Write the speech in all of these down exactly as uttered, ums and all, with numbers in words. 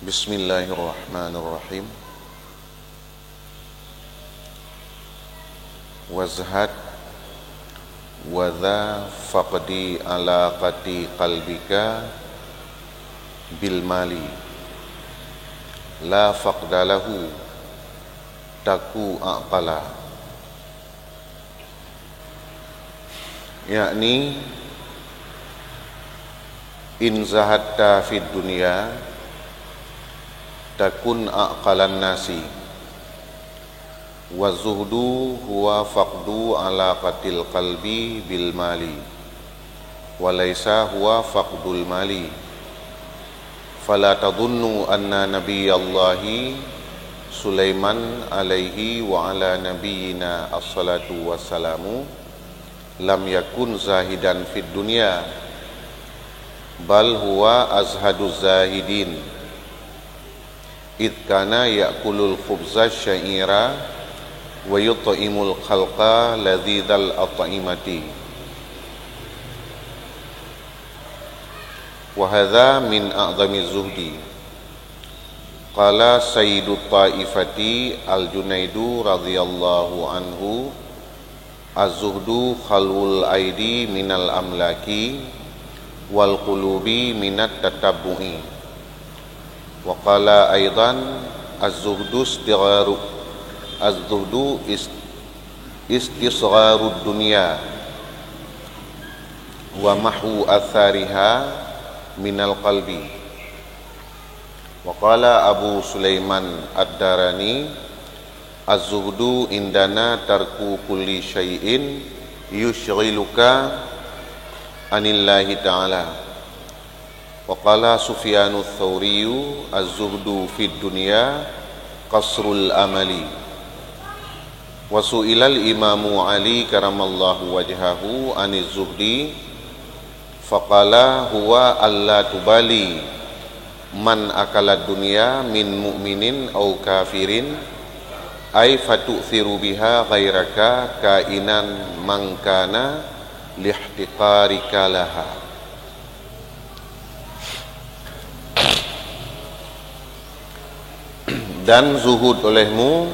Bismillahirrahmanirrahim. Wazhad wa dha faqdi alaqati qalbika bil mali, la faqda lahu taku aqala. Yakni, in zahadta fid dunya takun aqalan nasi. Wa zuhdu huwa faqdu alaqatil qalbi bil mali, wa laisa huwa faqdul mali. Fala tadhunnu anna nabiyallahi Sulaiman alaihi wa ala nabiyyina assalatu wassalamu lam yakun zahidan fid dunya, bal huwa azhaduz zahidin, id kana ya'kulul khubza sya'ira wa yut'imul khalqa ladzizal at'imati. Wa hadza min a'zami zuhdi. Qala sayyidut taifati Al-Junaidu radhiyallahu anhu, "Az-zuhdu khalwul aidi minal amlaki wal qulubi minat tatabbu'i." Wa qala aidan, "Az-zuhdu istigharu, az-zuhdu is-, istisgharud dunya wa mahwu athariha minal qalbi." Wa qala Abu Sulaiman Ad-Darani, "Az-zuhdu indana tarku kulli syai'in yusyghiluka anillahi ta'ala." Wa qala Sufyanus Tsauriyu, "Az-zuhdu fid dunya qasrul amali." Wa su'ilal Imamu Ali karamallahu wajhahu aniz zuhdi, faqala, "Huwa alla tubali man akalad dunya min mu'minin au kafirin, ay fatu'thiru biha ghairaka kainan man kana lihtiqarika laha." Dan zuhud olehmu,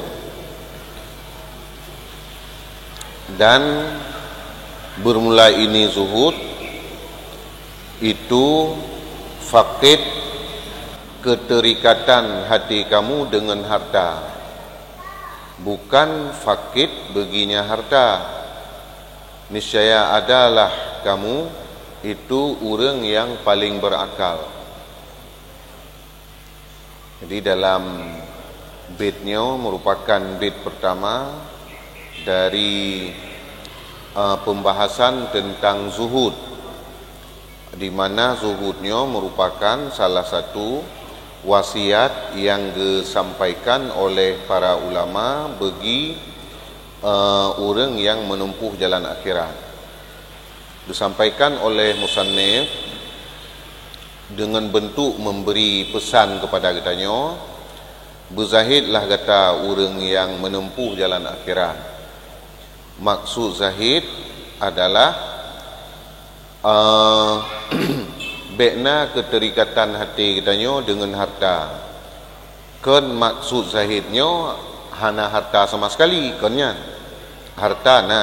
dan bermula ini zuhud, itu fakid keterikatan hati kamu dengan harta, bukan fakid beginya harta. Niscaya adalah kamu itu ureuëng yang paling berakal. Jadi, dalam bait nyoe merupakan bait pertama dari, eh, pembahasan tentang zuhud, di mana zuhud nyoe merupakan salah satu wasiat yang disampaikan oleh para ulama bagi, eh, ureuëng yang menempuh jalan akhirat. Disampaikan oleh musannif dengan bentuk memberi pesan kepada geutanyoe, "Beuzahidlah gata ureuëng nyang menempuh jalan akhirat." Maksud zahid adalah, eh, bék na keuterikatan até geutanyoe deungon harta. Kon maksud zahid nyoe hana harta sama sekali, kon nyan. Harta na,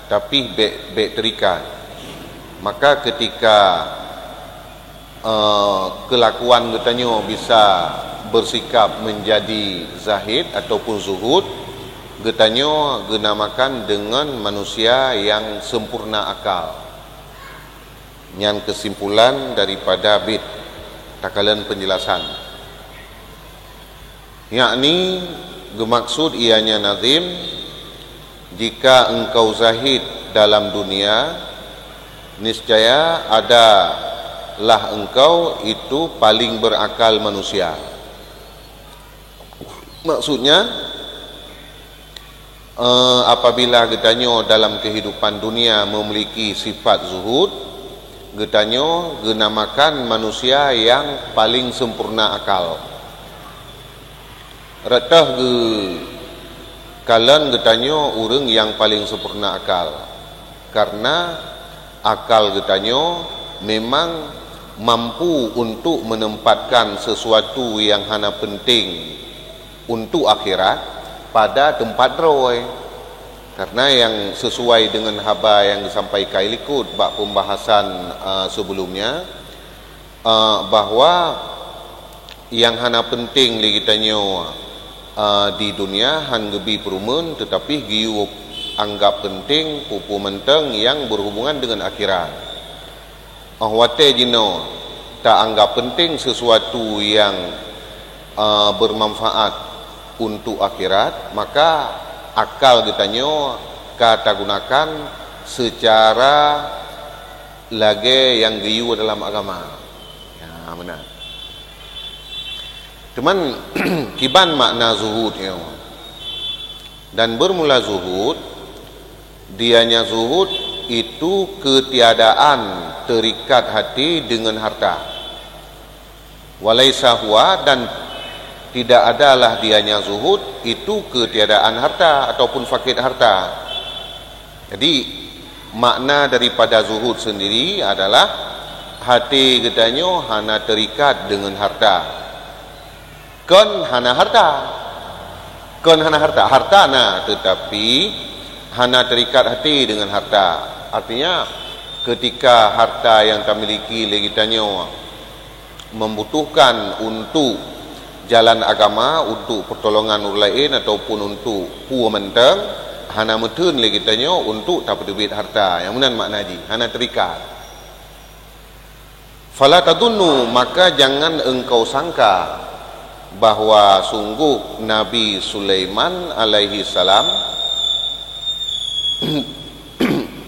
tapi bék, bék terikat. Maka ketika, eh, kelakuan geutanyoe bisa bersikap menjadi zahid ataupun zuhud, geutanyoe geunamakan deungon manusia nyang sempurna akal. Nyan kesimpulan daripada bait. Takalon penjelasan. Yakni, geumaksud ianya nazim, jika engkau zahid dalam dunia, niscaya adalah engkau itu paling berakal manusia. Maksudnya, eh, apabila geutanyoe dalam kehidupan dunia memiliki sifat zuhud, geutanyoe geunamakan manusia nyang paling sempurna akal. Rot teuh geukalon geutanyoe ureuëng nyang paling sempurna akal, karena akal geutanyoe memang mampu untuk menempatkan sesuatu yang hana penting untuk akhirat pada tempat droe. Karena yang sesuai dengan haba yang disampaikan likot bak pembahasan, uh, sebelumnya, uh, bahwa yang hana penting lé geutanyoe, uh, di dunia han geubi peurumeun, tetapi geuyue anggap penting peue-peue mantong yang berhubungan dengan akhirat. Óh watée jinoe taanggap penting sesuatu yang, uh, bermanfaat untuk akhirat, maka akal geutanyoe ka tagunakan secara lagée nyang geuyue dalam agama. Ya, meunan. Teuma, kiban makna zuhud nyoe? Dan bermula zuhud, dianya zuhud itu ketiadaan terikat hati dengan harta. Walaisa huwa, dan tidak adalah dianya zuhud itu ketiadaan harta ataupun fakir harta. Jadi, makna daripada zuhud sendiri adalah hati geutanyoe hana terikat dengan harta. Kon hana harta. Kon hana harta. Harta na, tetapi hana terikat hati dengan harta. Artinya, ketika harta yang tamiliki lé geutanyoe membutuhkan untuk jalan agama, untuk pertolongan ureuëng laén ataupun untuk peue mantong, hana meuteun lé geutanyoe untuk tapeuteubiet harta. Nyang meunan makna jih, hana terikat. Fala tadhunnu, maka jangan engkau sangka bahwa sungguh Nabi Sulaiman alaihi salam,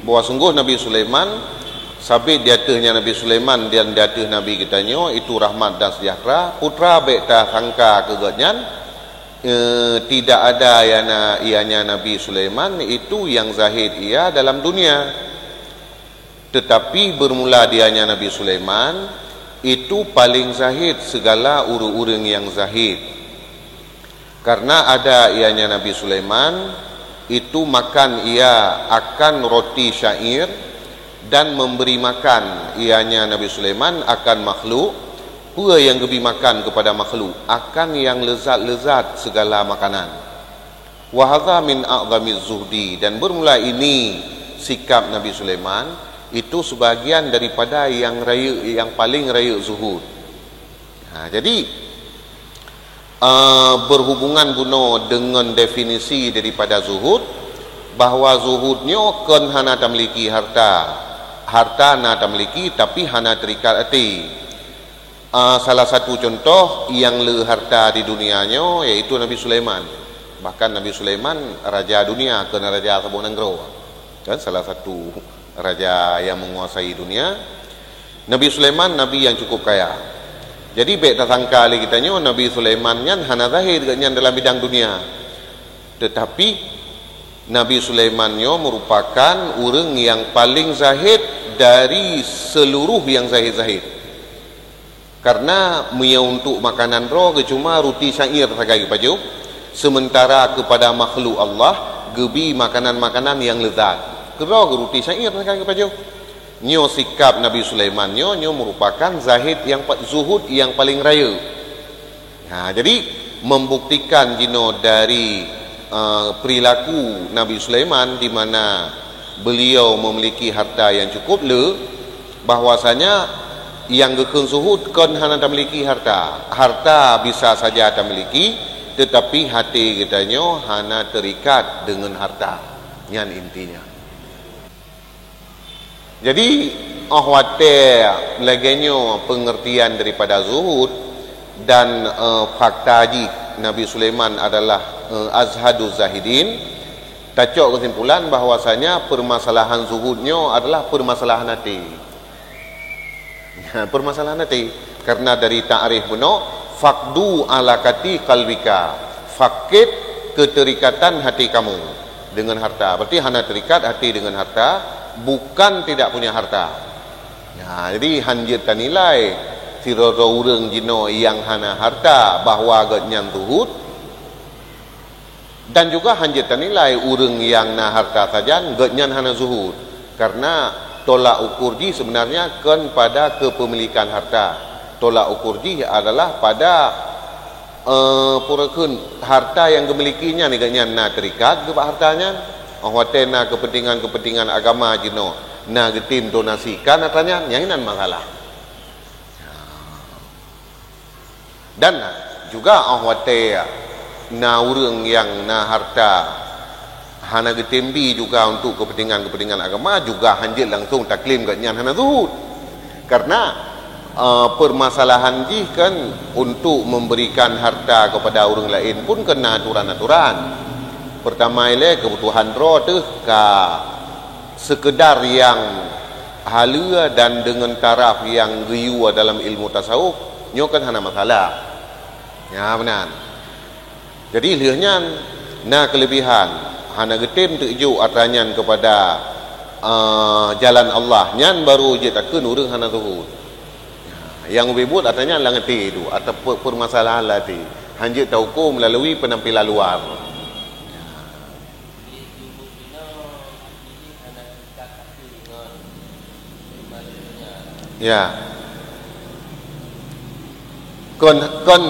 bahwa sungguh Nabi Sulaiman, sabit di ateueh nyan Nabi Sulaiman dan di ateueh Nabi geutanyoe itu rahmat dan sejahtera, putra bék tasangka keu gobnyan, eh, tidak ada ianya, ianya Nabi Sulaiman itu yang zahid ia dalam dunia. Tetapi bermula dianya Nabi Sulaiman, itu paling zahid segala ureuëng-ureuëng yang zahid. Karena ada ianya Nabi Sulaiman, itu makan ia akan roti syair dan memberi makan ianya Nabi Sulaiman akan makhluk, peue yang geubi makan kepada makhluk, akan yang lezat-lezat segala makanan. Wa hadza min a'zamiz zuhdi, dan bermula ini sikap Nabi Sulaiman itu sebahagian daripada yang rayeuk, yang paling rayeuk zuhud. Ha, jadi, eh, berhubungan bunoe dengan definisi daripada zuhud, bahwa zuhud nyoe kon hana tamiliki harta. Harta na tamiliki, tapi hana terikat até. Ah, salah satu contoh nyang le harta di dunia nyoe yaitu Nabi Sulaiman. Bahkan Nabi Sulaiman raja dunia, kon raja saboh nanggroe. Kan salah satu raja yang menguasai dunia. Nabi Sulaiman nabi yang cukup kaya. Jadi bék tasangka lé geutanyoe Nabi Sulaiman nyan hana zahid gobnyan dalam bidang dunia. Tetapi Nabi Sulaiman nyoe merupakan ureuëng yang paling zahid dari seluruh yang zahid-zahid. Karena meunyoe untuk makanan droe geucuma ruti syair sagai geupajoh, sementara kepada makhluk Allah geubi makanan-makanan yang lezat. Keudroe geu ruti syair sagai geupajoh. Nyoe sikap Nabi Sulaiman nyoe, nyoe merupakan zahid yang pa-, zuhud yang paling rayeuk. Ha, jadi membuktikan jinoe dari, eh, perilaku Nabi Sulaiman di mana beliau memiliki harta yang cukup le, bahwasanya yang geukheun zuhud kon hana tamiliki harta. Harta bisa saja tamiliki, tetapi hati geutanyoe hana terikat dengan harta. Nyan intinya. Jadi, óh watée lagée nyoe pengertian daripada zuhud dan, eh, fakta jih Nabi Sulaiman adalah, eh, azhadu zahidin, tacok kesimpulan bahwasanya permasalahan zuhud nyoe adalah permasalahan até. Permasalahan até. Karena dari takrif bunoe, faqdu alaqati qalbika, fakid keterikatan hati kamu dengan harta. Berarti hana terikat hati dengan harta, bukan tidak punya harta. Ya, jadi hanjeuet tanilai sidroe-droe ureuëng jinoe nyang hana harta bahwa gobnyan zuhud, dan juga hanjeuet tanilai ureuëng nyang na harta sajan gobnyan hana zuhud. Karena Tolak ukur jih sebenarnya kon pada kepemilikan harta. Tolak ukur jih adalah pada, eh, pura kheun harta nyang geumiliki nyan, gobnyan na terikat keu bak harta nyan. Óh watée na kepentingan-kepentingan agama jinoe, na geutem donasikan harta nyan, nyan inan masalah. Dan juga óh watée na ureuëng nyang na harta hana geutem bi juga untuk kepentingan-kepentingan agama, juga hanjeuet langsung taklém gobnyan hana zuhud. Karena, eh, permasalahan jih kan untuk memberikan harta kepada ureuëng laén pun keu na aturan-aturan. Pertama ilée kebutuhan droe teuh ka sekedar nyang haleue dan deungon taraf nyang geuyue dalam ilmu tasawuf, nyoe kan hana masalah. Nya meunan. Jadi lheueh nyan na keulebihan, hana geutem teujok atra nyan keupada, eh, jalan Allah, nyan baru jeuet takheun ureuëng hana zuhud. Nyang ubé buet atra nyan lam até tu, atau pe-, permasalahan lam até. Hanjeuet tahuköm melalui penampilan luar. Ya. Kon, kon,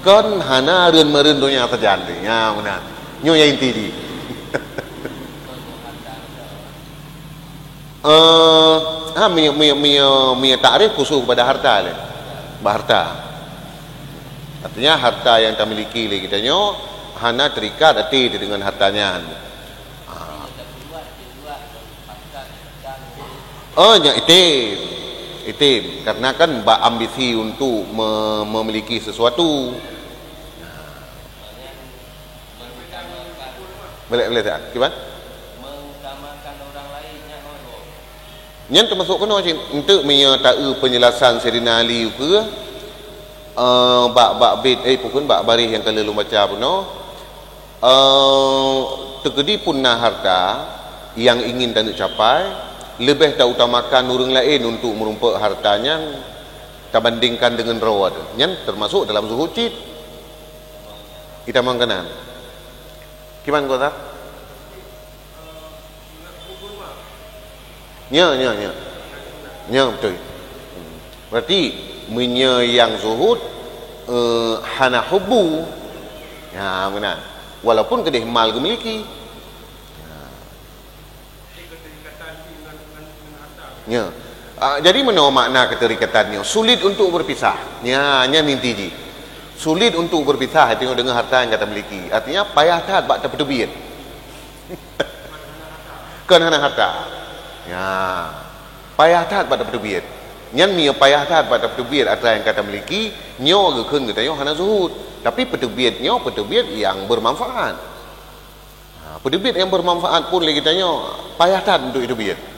kon hana reuen meureuen donya sajan teuh. Ya, meunan. Nyoe nyang inti jih. Eh, ha, mi-, mi-, mi-, mi-, takrif khusus kepada harta lé. Bak harta. Artinya harta yang tamiliki lé kita nyoe hana terikat até dengan harta nyan. Ah. Oh, nyan item. Item. Karena kan bak ambisi untuk me-, memiliki sesuatu. Boleh, boleh tak? Kiban? Nyan termasuk keunoe cit. Enteuk meunyoe taeu penjelasan Saidina Ali ukeue, eh, bak, bak bait, eh, pukon bak baréh nyang ka lheueh lôn baca bunoe. Eh, teukeudi pun na harta nyang ingin taneuk capai, leubeh tautamakan ureuëng laén untuk meurumpok harta nyan tabandingkan deungon droe teuh. Nyan termasuk dalam zuhud cit. Itamong keunan. Kiban kota? Nya, nya, nya. Nya beutôi. Berarti meunyoe nyang zuhud, eh, hana hubbu. Ya, meunan. Walaupun keudeh mal geumiliki. Ya. Ah, jadi meunoe makna keterikatan nyoe, sulit untuk berpisah. Nya, nyan inti jih. Sulit untuk berpisah, artinya dengan harta yang kita miliki. Artinya payah that bak tapeuteubiet. Kon hana harta. Ya. Payah that bak tapeuteubiet. Nyan meunyoe payah that bak tapeuteubiet atra nyang ka tamiliki, nyoe geukheun geutanyoe hana zuhud. Tapi peuteubiet nyoe peuteubiet nyang bermanfaat. Ha, peuteubiet nyang bermanfaat pun lé geutanyoe payah that untuk jiteubiet.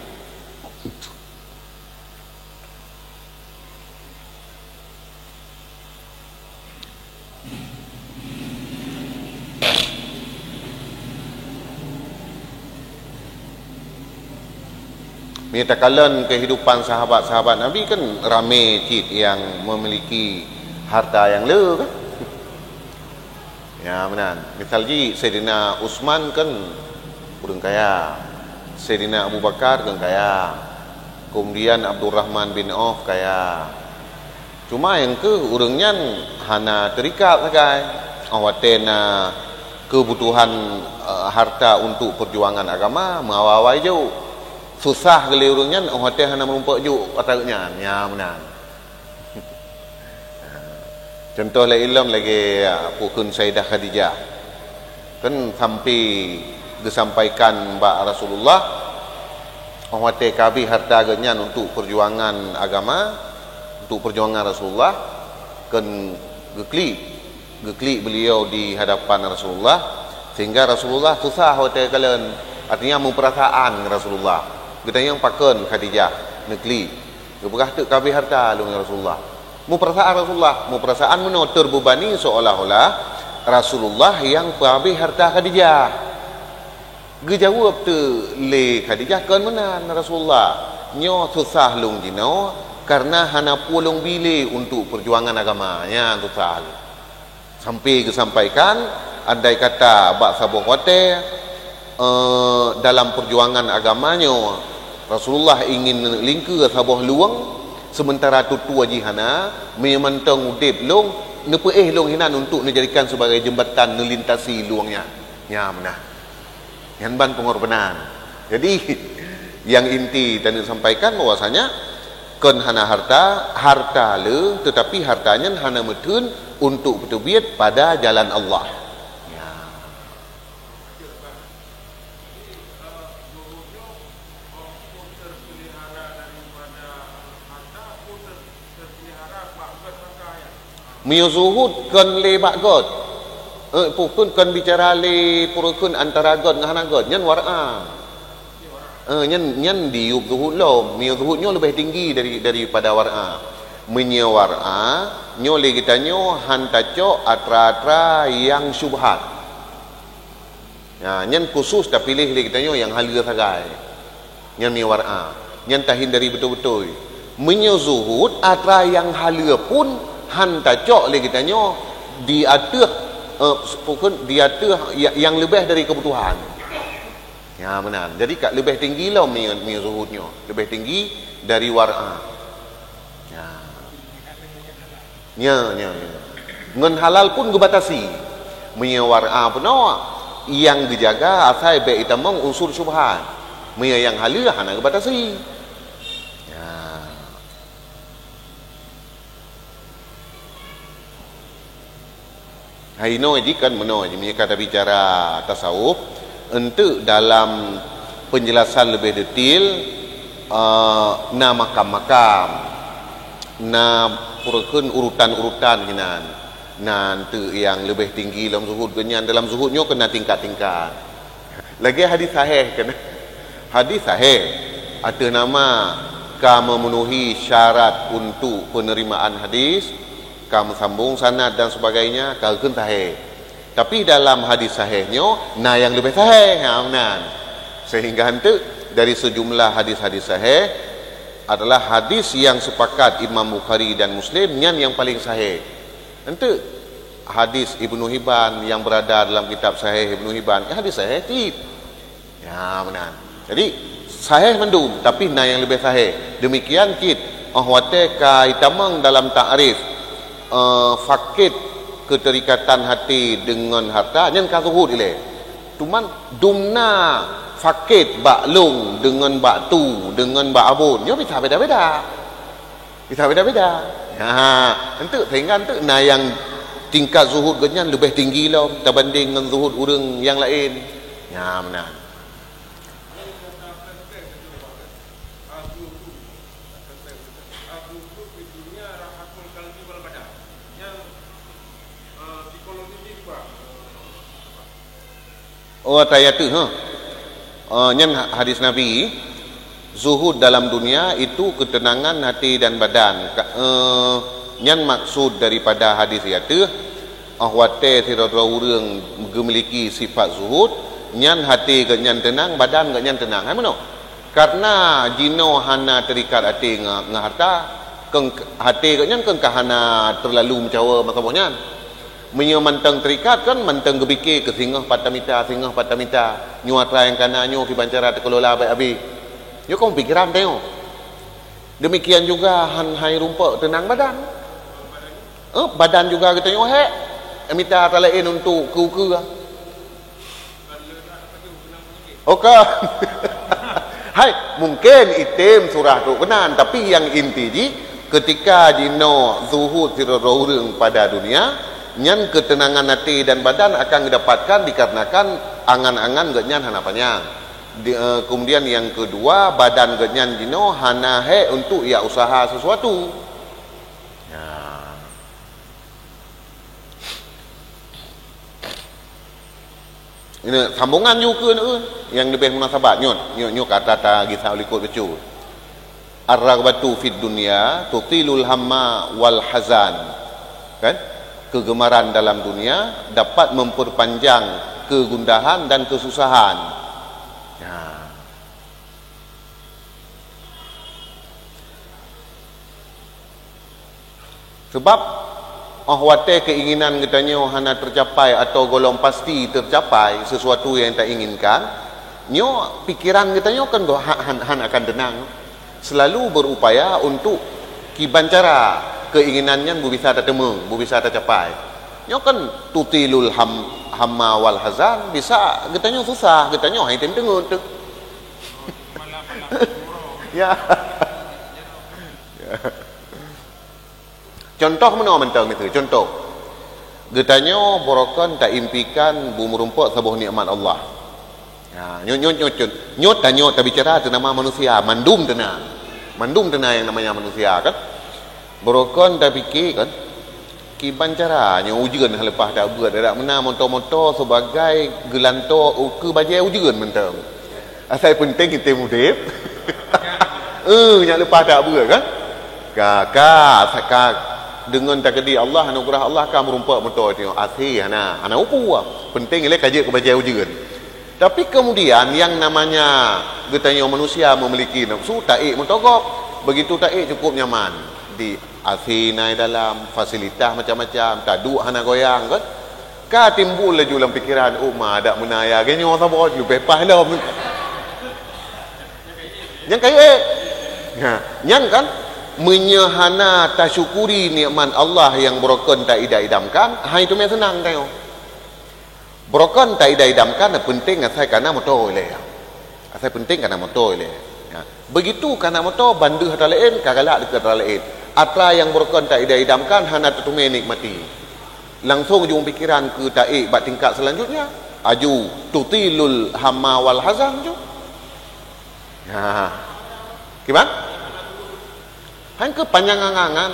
Meunyoe takalon kehidupan sahabat-sahabat Nabi kan ramé cit nyang memiliki harta nyang le kan? Ya, meunan. Misal jih Saidina Utsman kan ureuëng kaya. Saidina Abu Bakar kan kaya. Kemudian Abdurrahman bin Auf kaya. Cuma nyang keuh ureuëng nyan hana terikat sagai. Óh watée na keubutuhan, eh, harta untuk perjuangan agama, meuawai-awai jok. Susah geulée ureuëng nyan óh watée hana meurumpok jok atra nyan. Nya meunan. Contoh lé ilom lagée, ya, pukon Saidah Khadijah. Kan sampai geusampaikan bak Rasulullah, óh watée ka habéh harta geuh nyan untuk perjuangan agama, untuk perjuangan Rasulullah, kan geuklik, geuklik beliau di hadapan Rasulullah, sehingga Rasulullah susah watée kalon, artinya meupeurasaan Rasulullah. Geutanyong pakon Khadijah neuklik, geupeugah teuk ka habéh harta lôn ya Rasulullah. Meupeurasaan Rasulullah, meupeurasaan meunoe terbebani seolah-olah Rasulullah nyang peuhabéh harta Khadijah. Geujaweueb teuk lé Khadijah, "Kon meunan Rasulullah, nyoe susah lôn jinoe karena hana peue lôn bi lé untuk perjuangan agama nyan susah lôn." Sampai geusampaikan, andai kata bak saboh watée, eh, dalam perjuangan agama nyoe, Rasulullah ingin lingkeue saboh luwang, sementara tutoe jih hana, meunyoe mantong udeb lôn, neupeuéh lôn hinan untuk neujadikan sebagai jeumbatan neulintasi luwang nyan. Nya meunan. Nyan ban pengorbanan. Jadi, yang inti tadi sampaikan bahwasanya kon hana harta, harta le, tetapi harta nyan hana meutheun untuk peuteubiet pada jalan Allah. Ya. Meunyoe zuhud kon lé bak göt, eh, peue kon bicara lé peue kon antara göt ngon hana göt, nyan war'a. Eh, nyan, nyan diyueb zuhud lom. Meunyoe zuhud nyoe leubeh tinggi dari, daripada war'a. Meunyoe war'a, nyoe lé geutanyoe han tacok atra-atra nyang syubhat. Ya, nyan khusus tapiléh lé geutanyoe nyang haleue sagai. Nyan meunyoe war'a. Nyan tahindari beutôi-beutôi. Meunyoe zuhud, atra nyang haleue pun han tacok lé geutanyoe di ateueh, eh, peue kon, di ateueh ya-, nyang leubeh dari keubutuhan. Ya, meunan. Jadi, ka leubeh tinggi lom meunyoe, meunyoe zuhud nyoe. Leubeh tinggi dari war'a. Ya. Nya, nya, nya. Ngon halal pun geubatasi. Meunyoe war'a peunoh, nyang geujaga asai bék itamong unsur syubhat. Meunyoe nyang haleue hana geubatasi. Ya. Hai inoe jih kan meunoe jih, meunyoe ka tabicara tasawuf, enteuk dalam penjelasan leubeh detail, eh, na makam-makam, na peue kon urutan-urutan hinan. Na enteuk nyang leubeh tinggi lom zuhud geuh nyan. Dalam zuhud nyoe keuh na tingkat-tingkat. Lagée hadis sahih kan? Hadis sahih ateueh nama ka memenuhi syarat untuk penerimaan hadis, ka meusambong sanad dan sebagainya, ka geukheun sahih. Tapi dalam hadis sahih nyoe na nyang leubeh sahih, ha, meunan. Sehingga enteuk dari sejumlah hadis-hadis sahih adalah hadis yang sepakat Imam Bukhari dan Muslim, nyan yang paling sahih. Enteuk hadis Ibnu Hibban yang berada dalam kitab Sahih Ibnu Hibban, hadis sahih cit. Ya, meunan. Jadi, sahih mandum, tapi na nyang leubeh sahih. Demikian cit, óh watée ka itamong dalam takrif, eh, fakét keuterikatan hati deungon harta, nyan ka zuhud ilée. Cuman, dumna fakét bak lông deungon bak tu, deungon bak abon, nyoe bisa beda-beda. Bisa beda-beda. Ha, enteuk, sehingga enteuk na nyang tingkat zuhud geuh nyan leubeh tinggi lom tabanding ngon zuhud ureuëng nyang laén. Nya meunan. Oh, atra ateueh, ha. Eh, nyan ha-, hadis Nabi, zuhud dalam dunia itu ketenangan hati dan badan. Ka-, eh, nyan maksud daripada hadis ateueh, óh watée sidroe-droe ureuëng geumiliki sifat zuhud, nyan hati geuh nyan teunang, badan geuh nyan teunang. Hai meunoe? Karena jinoe hana terikat até ngon, ngon harta, keng-, até geuh nyan keng ka hana terlalu meucawa masa boh nyan. Meunyoe mantong terikat kan mantong geupike keu singoh pat tamita, singoh pat tamita. Nyoe atra nyang kana nyoe kiban cara teukelola baik abéh. Nyoe kon pikiran tanyoe. Demikian juga han hai rumpok teunang badan. Eh, badan juga geutanyoe hék. Mita atra laén untuk keu-keu. Oke. Hai, mungkin item surah tu keunan, tapi yang inti jih, ketika jinoe zuhud sidroe ureuëng pada dunia, nyan ketenangan hati dan badan akan didapatkan dikarenakan angan-angan geuh nyan hana panyang. Di, eh, kemudian yang kedua, badan geuh nyan jinoe hana hék untuk ya usaha sesuatu. Ya. Ini sambungan ju keu nyang leubeh munasabat nyoe, nyoe, nyoe kata ta gisa likot bacut. Ar-raghbatu fid dunya tutilul hamma wal hazan. Kan? Kegemaran dalam dunia dapat memperpanjang kegundahan dan kesusahan. Ya. Sebab, óh watée keinginan geutanyoe hana tercapai atau gohlom pasti tercapai sesuatu yang tainginkan, Nyoe pikiran geutanyoe kan go-, ha-, han, han akan teunang. Selalu berupaya untuk kiban cara keinginan nyan beubisa tateumeung, beubisa tacapai. Nyoe kan tutilul ham-, hamma wal hazan, bisa geutanyoe susah, geutanyoe hai tem teungeut teuh. Ya. Ya. Contoh meunoe mantong itu, contoh. Geutanyoe beurokon taimpikan beumeurumpok saboh nikmat Allah. Ha, nyoe, nyoe, nyoe, nyoe, nyoe tanyoe tabicara teuh nama manusia, mandum teuna. Mandum teuna yang namanya manusia kan. Beurokon tapike kan. Kiban cara nyoe ujeuen leupah that beuet, dak meunan moto-moto sebagai geulantoe ukeue bajée ujeuen mantong. Asai peunteng item udeb. Eh, nyak leupah that beuet kan? Ka, ka, ka deungon takdir Allah, anugerah Allah ka meurumpok moto itu. Asai hana, hana upu. Peunteng ilée ka jeuet keu bajée ujeuen. Tapi kemudian yang namanya geutanyoe manusia memiliki nafsu, taék meutogob. Begitu taék cukup nyaman. Di asai na dalam, fasilitas macam-macam, taduek hana goyang kan. Ka timbul laju lam pikiran, "Oh ma, dak meunan ya, geutanyoe saboh leubeh paih lom." Nyang kayée. Ha, nyan kan, meunyoe hana tasyukuri nikmat Allah yang beurokon taidam-idamkan, hai teumé seunang tanyoe. Beurokon taidam-idamkan, peunteng asai kana moto ilée. Asai peunteng kana moto ilée. Ya. Begitu kana moto, ban deuh atra laén, ka galak dikeue atra laén. Atra nyang beurokon taidam-idamkan hana teuteumé nikmati. Langsong ujong pikiran keu taék bak tingkat selanjutnya. Aju tutilul hamma wal hazan ju. Ha. Kiban? Han keu panyang angan-angan,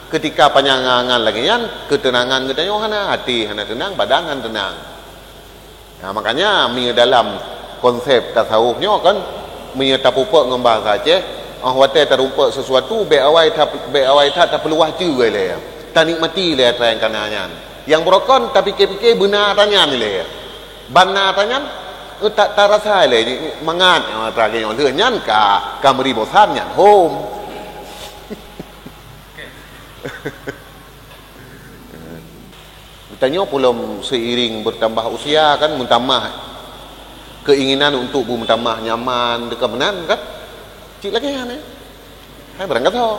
keutika panyang angan-angan lagée nyan, keuteunangan geutanyoe hana, até hana teunang, badan hana teunang. Nah, makanya meunyoe dalam konsep tasawuf nyoe kan, meunyoe tapupok ngon bahasa Aceh, oh watée tarumpok sesuatu, bék awai ta-, bék awai that tapeuluwah ceue lé. Tanikmati lé atra nyang kana nyan. Nyang beurokon tapike-pike beuna atra nyan lé. Ban na atra nyan, eh, ta-, tarasa lé mangat, eh, atra nyoe lheueh nyan ka, ka meuri bosan nyan. Hom. Geutanyoe peulom seiring bertambah usia kan meutamah keinginan untuk beumeutamah nyaman deungon meunan kan? Cit lagée nyan, eh. Hai barang gasoe.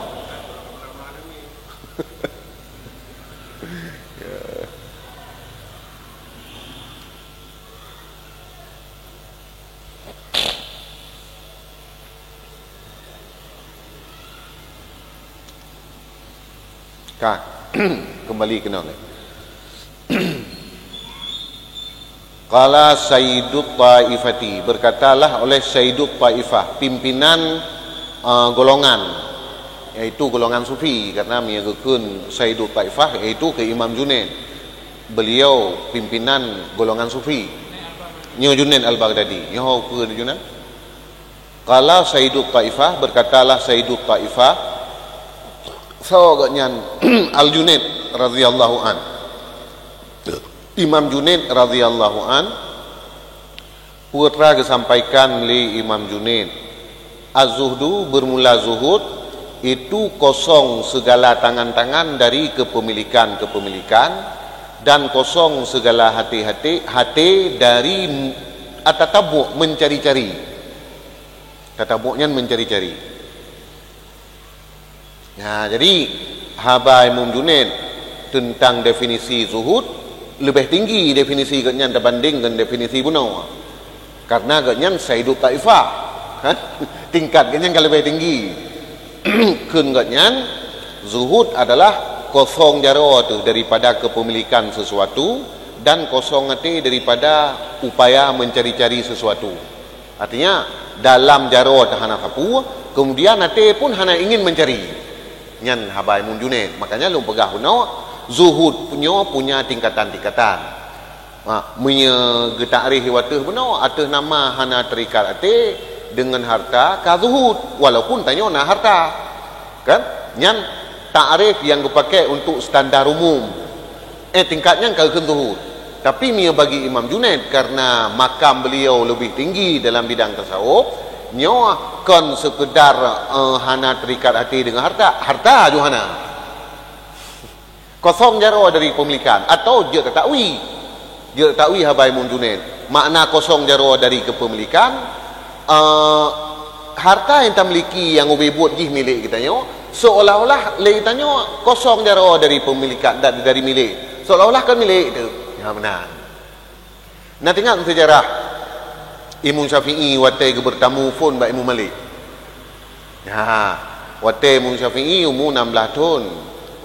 Ka, kembali keunoe lé. Qala Sayyidut Taifati, berkatalah oleh Sayyidut Taifah, pimpinan, eh, golongan, yaitu golongan sufi, karena meunyoe geukheun Sayyidut Taifah, yaitu keu Imam Junaid. Beliau pimpinan golongan sufi. Nyoe Junaid Al-Baghdadi. Nyoe ho peue Junaid? Qala Sayyidut Taifah, berkatalah Sayyidut Taifah, soe geuh nyan? Al-Junaid radhiyallahu an. Imam Junaid radhiyallahu an, peue atra geusampaikan lé Imam Junaid, "Az-zuhdu, bermula zuhud, itu kosong segala tangan-tangan dari kepemilikan-kepemilikan, dan kosong segala hati-hati, hati dari m-, at-tatabbu', mencari-cari." Tatabbu' nyan mencari-cari. Nah, jadi haba Imam Junaid teuntang definisi zuhud leubeh tinggi definisi geuhnyan teubanding ngon definisi bunoe. Karena geuhnyan Sayyidut Taifah, kan? Tingkat geuhnyan ka leubeh tinggi. Kheun geuhnyan, zuhud adalah kosong jaroe teuh daripada kepemilikan sesuatu dan kosong até daripada upaya mencari-cari sesuatu. Artinya, dalam jaroe teuh hana sapeue, kemudian até pun hana ingin mencari. Nyan haba Imam Junaid. Makanya lôn peugah bunoe, zuhud nyoe punya tingkatan-tingkatan. Ha, meunyoe geutakrif wateuh bunoe, ateueh nama hana terikat até deungon harta ka zuhud, walaupun tanyoe na harta. Kan? Nyan takrif nyang geupaké untuk standar umum. Eh, tingkat nyan ka geukheun zuhud. Tapi meunyoe bagi Imam Junaid, karena makam beliau leubeh tinggi dalam bidang tasawuf, nyoe kon sekedar, eh, hana terikat hati dengan harta, harta ju hana. Kosong jaroe dari pemilikan atau jeuet tatakwi. Jeuet takwil haba Imam Junaid, makna kosong jaroe dari keupemilikan, eh, harta nyang tamiliki nyang ubé buet jih milék geutanyoe, seolah-olah lé geutanyoe kosong jaroe dari pemilikan, da-, dari milék, seolah-olah kon milék teuh. Ya, meunan. Na teuingat seujarah Imam Syafi'i watée geubeurtamu phon bak Imam Malik. Ha, watée Imam Syafi'i umu nam blaih thon,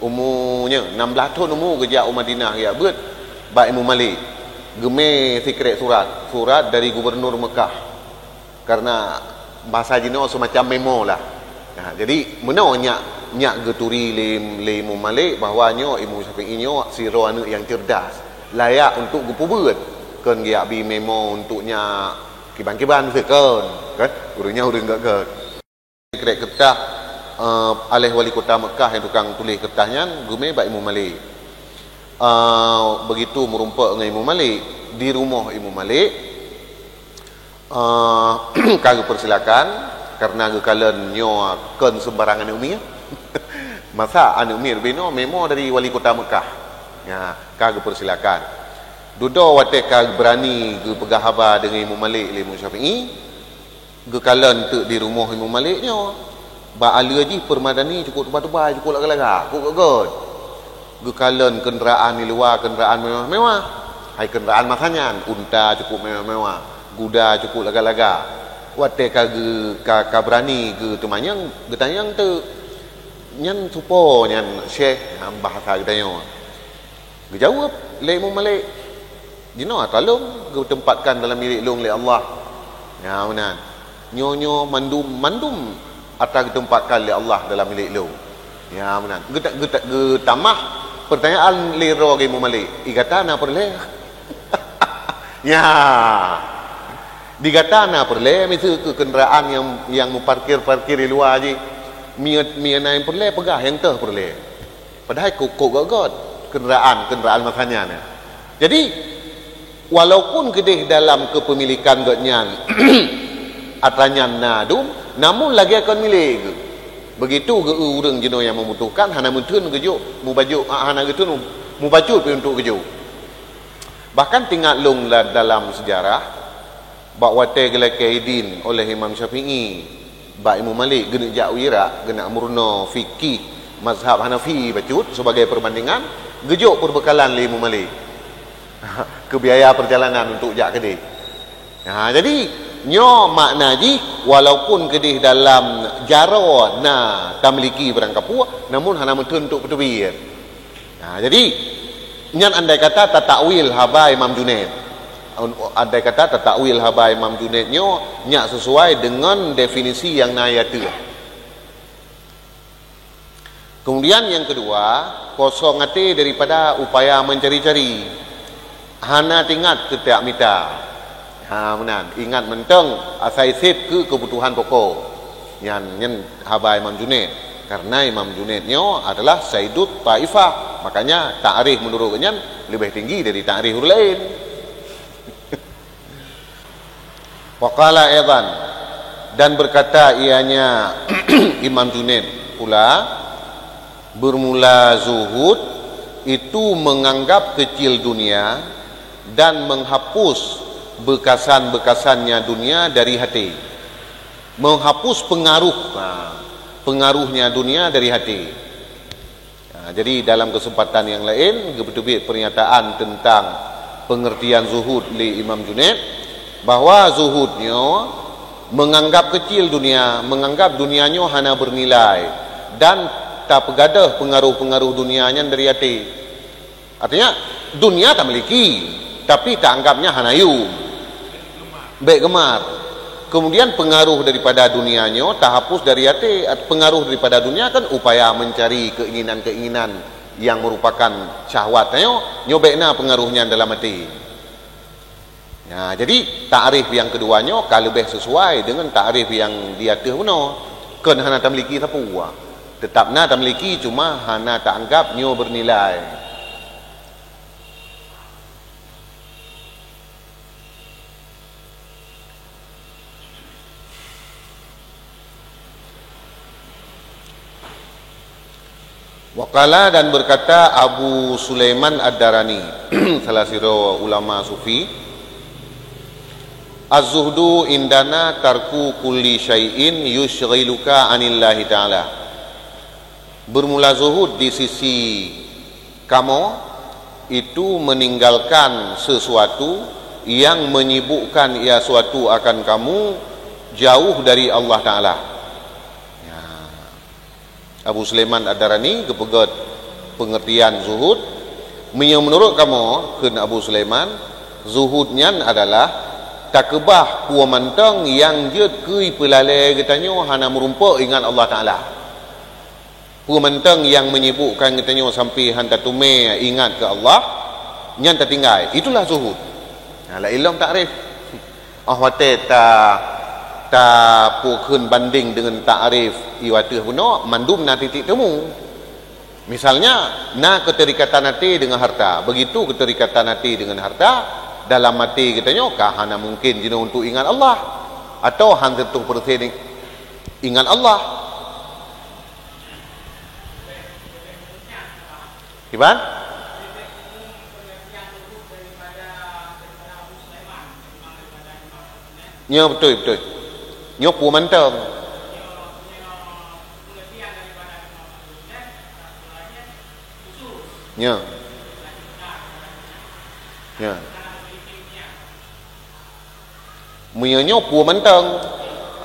umu nyoe nam blaih thon umu geujak u Madinah geujak beuet bak Imam Malik. Geumé sikrek surat, surat dari gubernur Meukah. Karena bahasa jinoe semacam memo lah. Ha, jadi meunoe nyak, nyak geuturi lé, lé Imam Malik bahwa nyoe Imam Syafi'i nyoe sidroe aneuëk nyang cerdas, layak untuk geupeubeuet. Kon geujak bi memo untuk nyak kiban-kiban seukon, kan? Ureuëng nyan ureuëng gét-gét. Krek keureutas, eh, aléh wali kota Meukah nyang tukang tuléh keureutas nyan geumé bak Imam Malik. Eh, begitu meurumpok ngon Imam Malik, di rumoh Imam Malik, eh, ka geupeusilakan, karena geukalon nyoe kon seumbarang aneuëk miet. Masa aneuëk miet binoe memo dari wali kota Meukah. Ya, ka geupeusilakan. Dudoe watée ka beurani geupeugah haba deungon Imam Malik lé Imam Syafi'i, geukalon teuk di rumoh Imam Malik nyoe. Bak aleue jih peumadani cukôp tuba-tuba, cukôp laga-laga, cukôp gét-gét. Geukalon keundaraan di luwa, keundaraan mewah-mewah. Hai keundaraan masa nyan, unta cukôp mewah-mewah, guda cukôp laga-laga. Watée ka geu-, ka, ka beurani geuteumanyong, geutanyong teuk, "Nyan soe nyan, Syekh?" Ha, bahasa geutanyoe. Geujaweueb lé Imam Malik, "Jinoe atra lôn, geuteumpat dalam milék lôn lé Allah." Ya, meunan. Nyoe-nyoe mandum, mandum atra geuteumpat lé Allah dalam milék lôn. Ya, meunan. Geuta-, geuta-, geutamah peurtanyaan lé droe geuh Imam Malik, "Di gata na peureulée?" Ya. "Di gata na peureulée, miseue keu keundaraan nyang, nyang meuparkir-parkir di luwa jih. Mie, mie na nyang peureulée, peugah nyang teuh peureulée." Padahai kok-kok gét-gét keundaraan, keundaraan masa nyan. Jadi, walaupun keudeh dalam keupemilikan gobnyan atra nyan na dum, namun lagée kon milék geuh. Begitu geu-, ureuëng jinoe nyang membutuhkan, hana meutheun geujok, mubajok, ah, hana geutheun mubacut pih untuk geujok. Bahkan teuingat lôn la-, dalam seujarah, bak watée geulakée idin oleh Imam Syafi'i bak Imam Malik geuneuk jak u Irak, geuneuk meurunoe fikih mazhab Hanafi bacut, sebagai perbandingan, geujok peubekalan lé Imam Malik keu biaya perjalanan untuk jak keudeh. Ha, jadi, nyoe makna jih, walaupun keudeh dalam jaroe na tamiliki barang kapue, namun hana meutheun untuk peuteubiet. Ha, jadi, nyan andai kata tatakwil haba Imam Junaid. Andai kata tatakwil haba Imam Junaid nyoe nyak sesuai dengan definisi nyang na ateueh. Kemudian yang kedua, kosong até daripada upaya mencari-cari. Hana teuingat keu tajak mita. Ha, meunan. Ingat mantong asai sép keu keubutuhan pokok. Nyan, nyan haba Imam Junaid. Karena Imam Junaid nyoe adalah Saidut Taifah. Makanya, takrif menurut nyan lebih tinggi dari takrif ureuëng laén. Wa qala aidan, dan berkata ianya Imam Junaid pula, bermula zuhud itu menganggap kecil dunia dan menghapus bekasan-bekasannya dunia dari hati. Menghapus pengaruh, ha, pengaruhnya dunia dari hati. Ha, jadi dalam kesempatan yang lain, geupeuteubiet pernyataan tentang pengertian zuhud lé Imam Junaid, bahwa zuhud nyoe menganggap kecil dunia, menganggap dunia nyoe hana bernilai, dan tapeugadôh pengaruh-pengaruh dunia nyan dari até. Artinya, dunia tamiliki, tapi taanggapnya hana yum. Bék geumar. Kemudian pengaruh daripada dunia nyoe tahapus dari até. Pengaruh daripada dunia kan upaya mencari keinginan-keinginan yang merupakan syahwat nyoe, nyoe bék na pengaruh nyan dalam até. Nah, jadi takrif yang kedua nyoe ka leubeh sesuai dengan takrif yang di ateueh bunoe. Kon hana tamiliki sapeue. Tetap na tamiliki, cuma hana taanggap nyoe bernilai. Waqala, dan berkata Abu Sulaiman Ad-Darani, salah sidroe ulama sufi, "Az-zuhdu indana tarku kulli syai'in yusyghiluka 'anillahi ta'ala." Bermula zuhud di sisi kamoe itu meninggalkan sesuatu yang menyibukkan ia suatu akan kamu jauh dari Allah Ta'ala. Ya. Abu Sulaiman Ad-Darani geupeugét pengertian zuhud. Meunyoe meunurot kamoe, kheun Abu Sulaiman, zuhud nyan adalah takeubah peue mantong nyang jeuet keu peulalée geutanyoe hana meurumpok ingat Allah Ta'ala. Peue mantong nyang menyibukkan geutanyoe sampai han tateumé ingat keu Allah, nyan tatinggai. Itulah zuhud. Nah, laén lom takrif. Oh watée ta, ta peukheun banding deungon takrif iwateuh bunoe, mandum na titik temu. Misalnya, na keuterikatan até deungon harta. Begitu keuterikatan até deungon harta, dalam até geutanyoe ka hana mungken jinoe untuk ingat Allah, atau han seutuh persen ingat Allah. Kiban? Nyoe beutôi, beutôi. Nyoe peue mantong. Nyoe. Nyoe. Meunyoe nyoe peue mantong,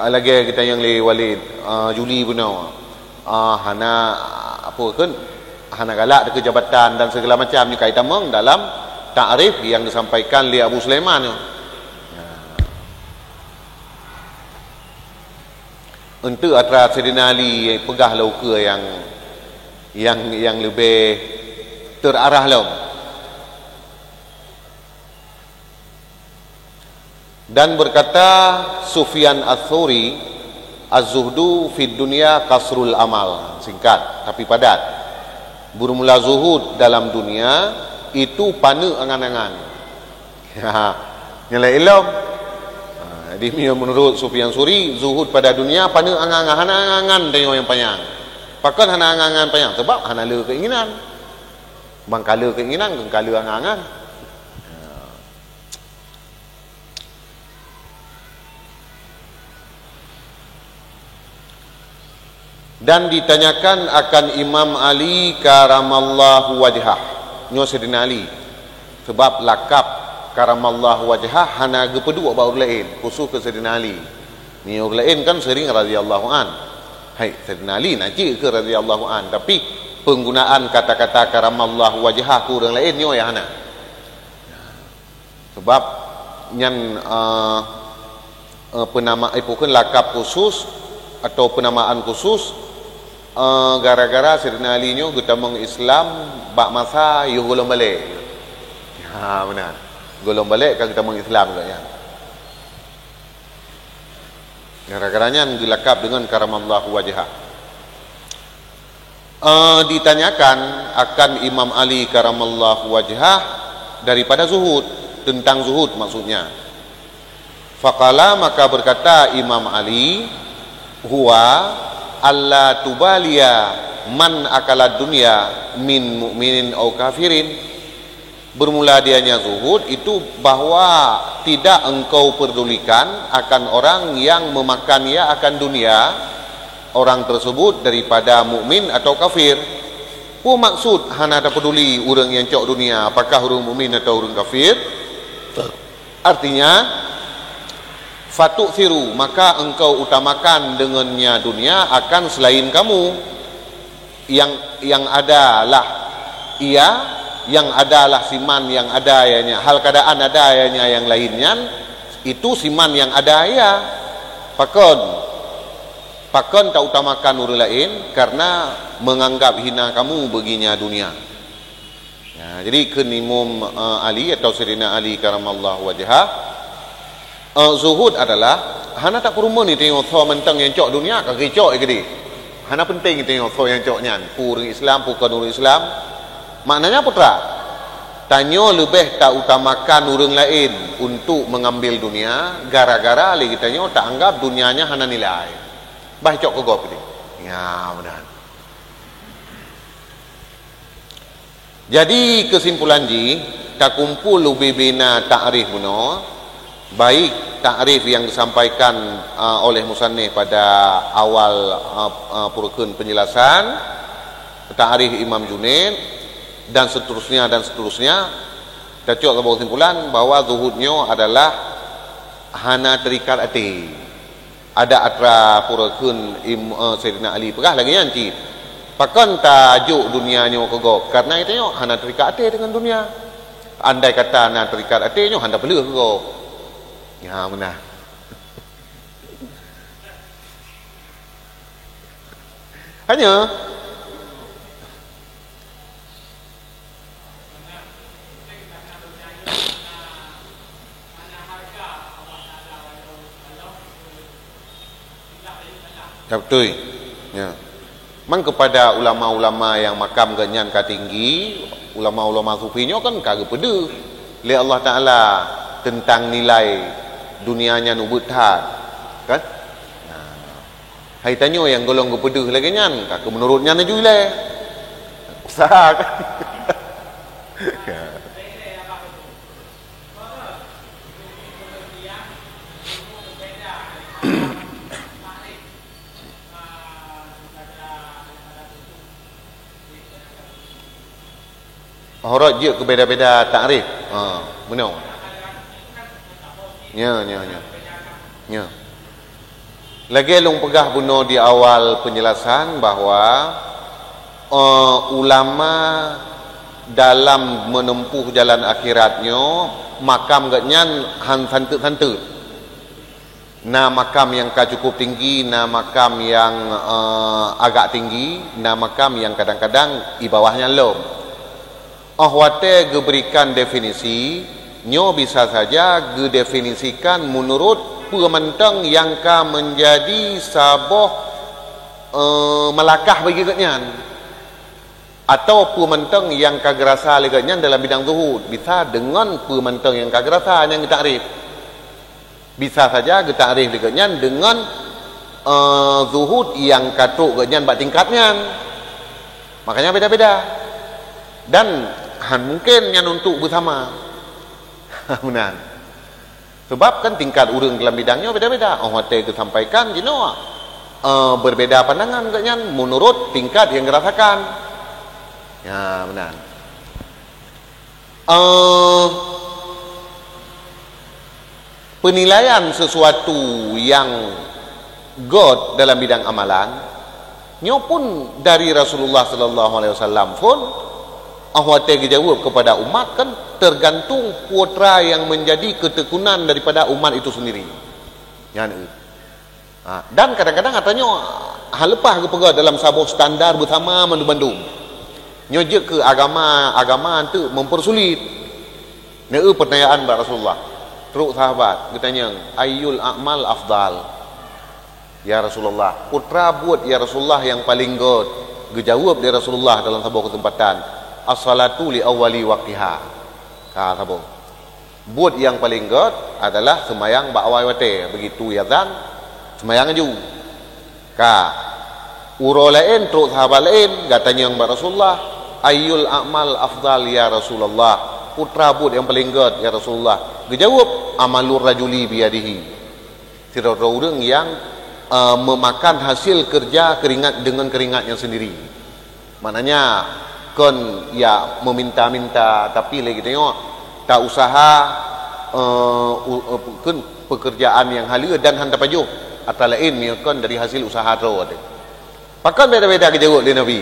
ah, lagée geutanyoe lé Walid, ah, Juli bunoe, ah, hana, apa kheun, hana galak keu jabatan dan segala macam nyoe ka itamong dalam takrif yang disampaikan lé Abu Sulaiman nyoe. Nah. Eunteuk atra Saidina Ali peugah lom ukeue nyang, nyang, nyang leubeh terarah lom. Dan berkata Sufyan Ats-Tsauri, "Az-zuhdu fid dunya qasrul amal." Singkat tapi padat. Bermula zuhud dalam dunia itu paneuk angan-angan. Ha, nyang laén lom. Ha, jadi meunurot Sufyan Ats-Tsauri, zuhud pada dunia paneuk angan-angan, hana angan-angan tanyoe nyang panyang. Pakon hana angan-angan panyang? Sebab hana le keinginan. Ban ka le keinginan, kon ka le angan-angan. Dan ditanyakan akan Imam Ali karamallahu wajhah. Nyoe Saidina Ali. Sebab lakab karamallahu wajhah hana geupeuduek bak ureuëng laén, khusus keu Saidina Ali. Meunyoe ureuëng laén kan sering radhiyallahu an. Hai, Saidina Ali na cit keu radhiyallahu an, tapi penggunaan kata-kata karamallahu wajhah keu ureuëng laén nyoe nyang hana. Sebab nyan, eh, eh, penama, eh, bukan lakab khusus atau penamaan khusus, eh, gara-gara Saidina Ali nyoe geutamong Islam bak masa yoh gohlom balek. Ha, beuna. Gohlom balek ka geutamong Islam gobnyan. Gara-gara nyan geulakab deungon karamallahu wajhah. Eh, ditanyakan akan Imam Ali karamallahu wajhah daripada zuhud, tentang zuhud maksudnya. Faqala, maka berkata Imam Ali, "Huwa alla tubaliya man akala dunya min mu'minin au kafirin." Bermula dianya zuhud itu bahwa tidak engkau pedulikan akan orang yang memakan ia akan dunia orang tersebut daripada mukmin atau kafir. Peue maksud hana tapeduli ureuëng nyang cok dunia, apakah ureuëng mukmin atau ureuëng kafir? Artinya, fatu'thiru, maka engkau utamakan dengannya dunia akan selain kamu. Yang, yang adalah ia, yang adalah siman yang ada ianya, hal keadaan ada ianya yang lain nyan, itu siman yang ada ia. Pakon? Pakon tautamakan ureuëng laén karena menganggap hina kamu baginya dunia. Ya, jadi kheun Imam, eh, Ali atau Saidina Ali karamallahu wajhah, eh, zuhud adalah hana tapeurumoh tanyoe soe mantong nyang cok dunia ka geucok keudeh. Hana penting tanyoe soe nyang cok nyan, peue ureuëng Islam, peue kon ureuëng Islam. Maknanya peue teuma? Tanyoe leubeh tautamakan ureuëng laén untuk mengambil dunia gara-gara lé geutanyoe taanggap dunia nyan hana nilai. Bah cok keu gob keudeh. Ya, meunan. Jadi, kesimpulan jih, takumpul ubé-bé na takrif bunoe, baik takrif yang disampaikan, a, oleh musannif pada awal, a, a, peureukheun penjelasan, takrif Imam Junaid, dan seterusnya, dan seterusnya, tacok saboh kesimpulan bahwa zuhud nyoe adalah hana terikat até. Ada atra pura kheun Im-, eh, Saidina Ali peugah lagée nyan cit, "Pakon tajok dunia nyoe keu gob? Kareuna geutanyoe hana terikat até deungon dunia. Andai kata na terikat até nyoe hana peuleueh keu gob." Nya meunan. Hanya Ya, beutôi. Ya. Mang keupada ulama-ulama nyang makam geuhnyan ka tinggi, ulama-ulama sufi nyoe kan ka geupeudeuh lé Allah Taala teuntang nilai dunia nyan ubit that, kan? Nah, hai tanyoe nyang golom geupeudeuh lagée nyan, ka keu meunurot nyan laju ilée. Sa, kan? Ya. Horot jeuet keu beda-beda takrif. Ha, meunoe. Nya, nya, nya. Nya. Lagée lôn peugah bunoe di awal penjelasan bahwa, eh, ulama dalam menempuh jalan akhirat nyoe, makam geuhnyan han santeut-santeut. Na makam nyang ka cukup tinggi, na makam nyang, eh, agak tinggi, na makam nyang kadang-kadang di bawah nyan lom. Óh watée geuberikan definisi, nyoe bisa saja geudefinisikan meunurot peue mantong nyang ka menjadi saboh, eh, meulakah bagi geuhnyan, atawa peue mantong nyang ka geurasa lé geuhnyan dalam bidang zuhud, bisa deungon peue mantong nyang ka geurasa nyang geutakrif. Bisa saja geutakrif lé geuhnyan deungon, eh, zuhud nyang ka trok geuhnyan bak tingkat nyan. Makanya beda-beda. Dan han mungken nyan untuk beusama. Meunan. Sebab kan tingkat ureuëng dalam bidang nyoe beda-beda. Óh watée geusampaikan jinoe, eh, berbeda pandangan geuhnyan meunurot tingkat nyang geurasakan. Ya, meunan. Eh, penilaian sesuatu nyang göt dalam bidang amalan, nyoe pun dari Rasulullah sallallahu alaihi wasallam pun, óh watée geujaweueb kepada umat kan tergantung putra yang menjadi ketekunan daripada umat itu sendiri. Nyan, eh. Ha, dan kadang-kadang atra nyoe hana leupah geupeugah dalam saboh standar beusama mandum-mandum. Nyoe jeuet keu agama, agama teuk mempersulit. Neu pertanyaan bak Rasulullah. Trok sahabat geutanyong, "Ayyul a'mal afdal?" "Ya Rasulullah, peue buet ya Rasulullah nyang paleng göt?" Geujaweueb lé Rasulullah dalam saboh keuseumpatan, "As-salatu li awwali waqtiha." Ka saboh. Buet nyang paleng göt adalah seumayang bak awai watée, begitu iazan, seumayang laju. Ka. Uroe laén trok sahabat laén, geutanyong bak Rasulullah, "Ayyul a'mal afdal ya Rasulullah?" Peue buet nyang paleng göt ya Rasulullah? Geujaweueb, "Amalur rajuli biyadihi." Sidroe-droe ureuëng nyang, eh, meumakan hasil keureuja keuringat deungon keuringatnya sendiri. Maknanya, kon ya meuminta-minta, tapi lé geutanyoe ta usaha, eh, u-, eh, kon pekerjaan nyang haleue dan han tapajoh atra laén meunyoe kon dari hasil usaha droe teuh. Pakon beda-beda geujaweueb lé Nabi?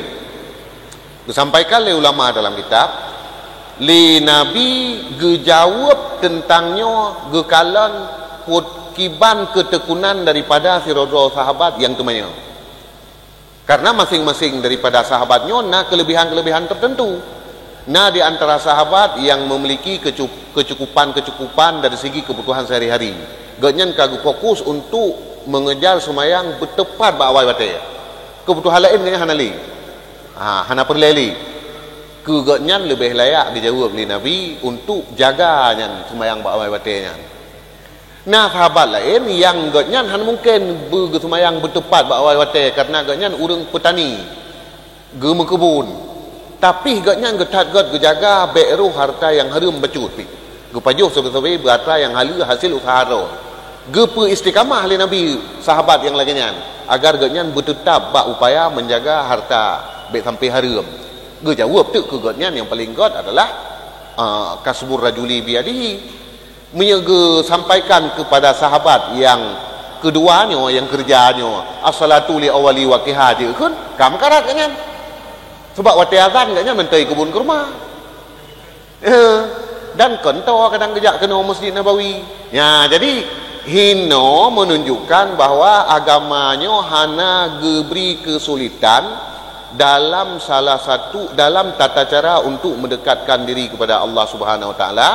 Geusampaikan lé ulama dalam kitab, lé Nabi geujaweueb teuntang nyoe geukalon put kiban keutekunan daripada sidroe-droe sahabat nyang teumanyong. Karena maséng-maséng daripada sahabat nyoe na keulebihan-keulebihan tertentu. Na di antara sahabat nyang memiliki kecu-, keucukupan-keucukupan dari segi keubutuhan sehari-hari. Gobnyan ka geufokus untuk mengejar seumayang beuteupat bak awai watée. Keubutuhan laén gobnyan hana lé. Ha, hana peureulée lé. Keu gobnyan leubeh layak geujaweueb lé Nabi untuk jaga nyan seumayang bak awai watée nyan. Na sahabat laén nyang gobnyan hana mungken beugeuseumayang beuteupat bak awai watée, kareuna gobnyan ureuëng peutani, geumeukeubon. Tapi gobnyan geuthat göt geujaga bék roh harta nyang hareuem bacut pih. Geupajoh sabe-sabe beu harta nyang haleue hasil useuha droe. Geupeu istiqamah lé Nabi sahabat nyang lagée nyan, agar gobnyan beuteutab bak upaya menjaga harta bék sampai hareuem. Geujaweueb teuk keu gobnyan nyang paleng göt adalah, ah, kasbur rajuli biyadihi. Meunyoe geusampaikan keupada sahabat nyang keudua nyoe, nyang keureuja nyoe, "As-salatu li awwali waqtiha," jeuet kheun, ka meukarat gobnyan. Sabab watée azan gobnyan mantong keubon keurma. Eh, dan keunoe kadang geujak keunoe Masjid Nabawi. Ya, jadi hinoe menunjukkan bahwa agama nyoe hana geubri keusulitan dalam salah satu, dalam tata cara untuk mendekatkan diri kepada Allah Subhanahu Wa Taala.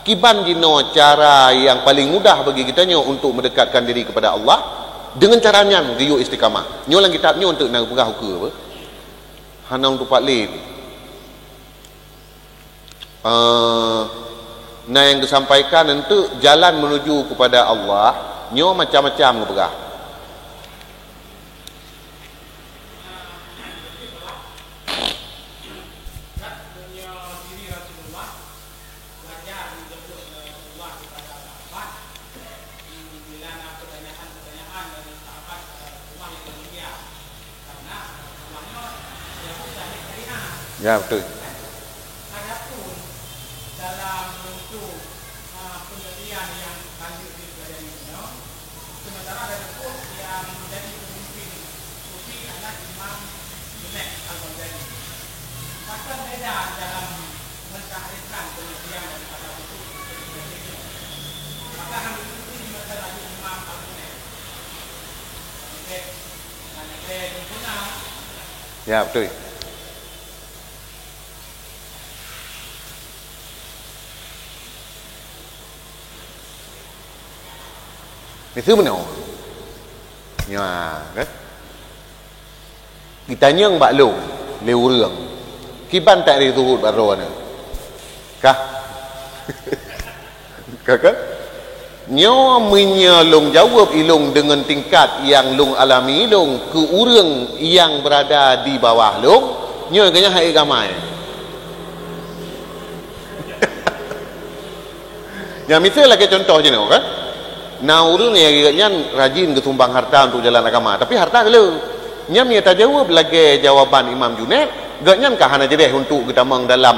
Kiban jinoe cara nyang paling mudah bagi geutanyoe untuk mendekatkan diri kepada Allah? Dengan cara nyan geuyue istiqamah. Nyoe lam kitab nyoe untuk na peugah ukeue apa? Hana untuk pat lé. Eh, na nyang geusampaikan untuk jalan menuju kepada Allah, nyoe macam-macam geupeugah. Ya, betul. Ya, betul. Miseue meunoe. Nyoe, kan? Geutanyong bak lôn lé ureuëng, "Kiban takrif zuhud bak droeneuh?" Kah? Ka, kan? Nyoe meunyoe lôn jaweueb ilôn deungon tingkat nyang lôn alami ilôn keu ureuëng nyang beurada di bawah lôn, nyoe geuhnyan hai gamai. Nyang miseue lagée contoh jinoe, kan? Na ureuëng nyang geuhnyan rajin geusumbang harta untuk jalan agama, tapi harta geuh le. Nyan meunyoe tajaweueb lagée jawaban Imam Junaid, geuhnyan ka hana jadeh untuk geutamong dalam,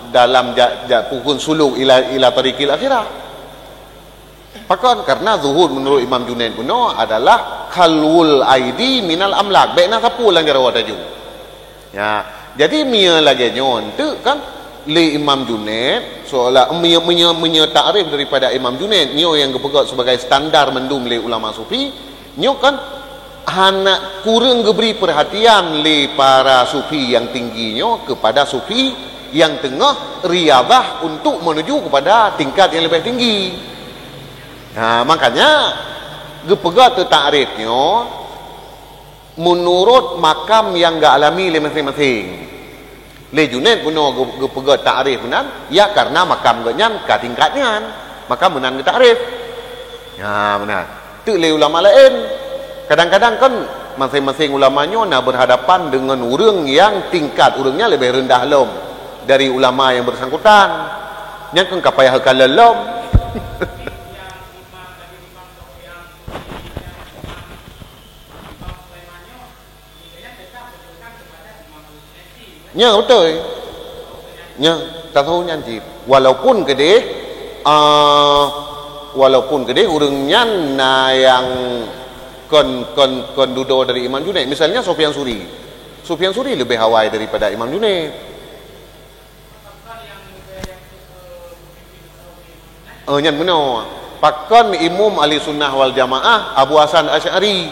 dalam ja-, ja-, pukon suluk ila, ila tariqil akhirah. Pakon? Karena zuhud menurut Imam Junaid bunoe adalah khalwul aidi minal amlak. Bék na sapeue lam jaroe taju. Ya, jadi meunyoe lagée nyoe enteuk kan lé Imam Junaid, seolah meunyoe, meunyoe, meunyoe takrif daripada Imam Junaid, nyoe nyang geupeugét sebagai standar mandum lé ulama sufi, nyoe kan hana kureueng geubri peurhatian lé para sufi nyang tinggi nyoe kepada sufi nyang teungoh riyadhah untuk menuju kepada tingkat nyang leubeh tinggi. Nah, makanya geupeugét takrif nyoe meunurot makam nyang geualami lé maséng-maséng. Lé Junaid bunoe geu-, geupeugét takrif meunan, ya karena makam geuhnyan ka tingkat nyan, maka meunan geutakrif. Ya, meunan. Teuk lé ulama laén. Kadang-kadang kan maséng-maséng ulama nyoe na berhadapan dengan ureuëng nyang tingkat ureuëng nyan leubeh rendah lom dari ulama nyang bersangkutan. Nyan kan ka payah kalon lom. Nya beutôi. Nya, tasawuf nyan cit. Walaupun keudeh, ah, walaupun keudeh ureuëng nyan na nyang kon, kon, kon dudoe dari Imam Junaid. Misalnya Sufyan Suri. Sufyan Suri leubeh awai daripada Imam Junaid. Oh, nyan meunoe. Pakon Imum Ahli Sunnah wal Jamaah Abu Hasan Asy'ari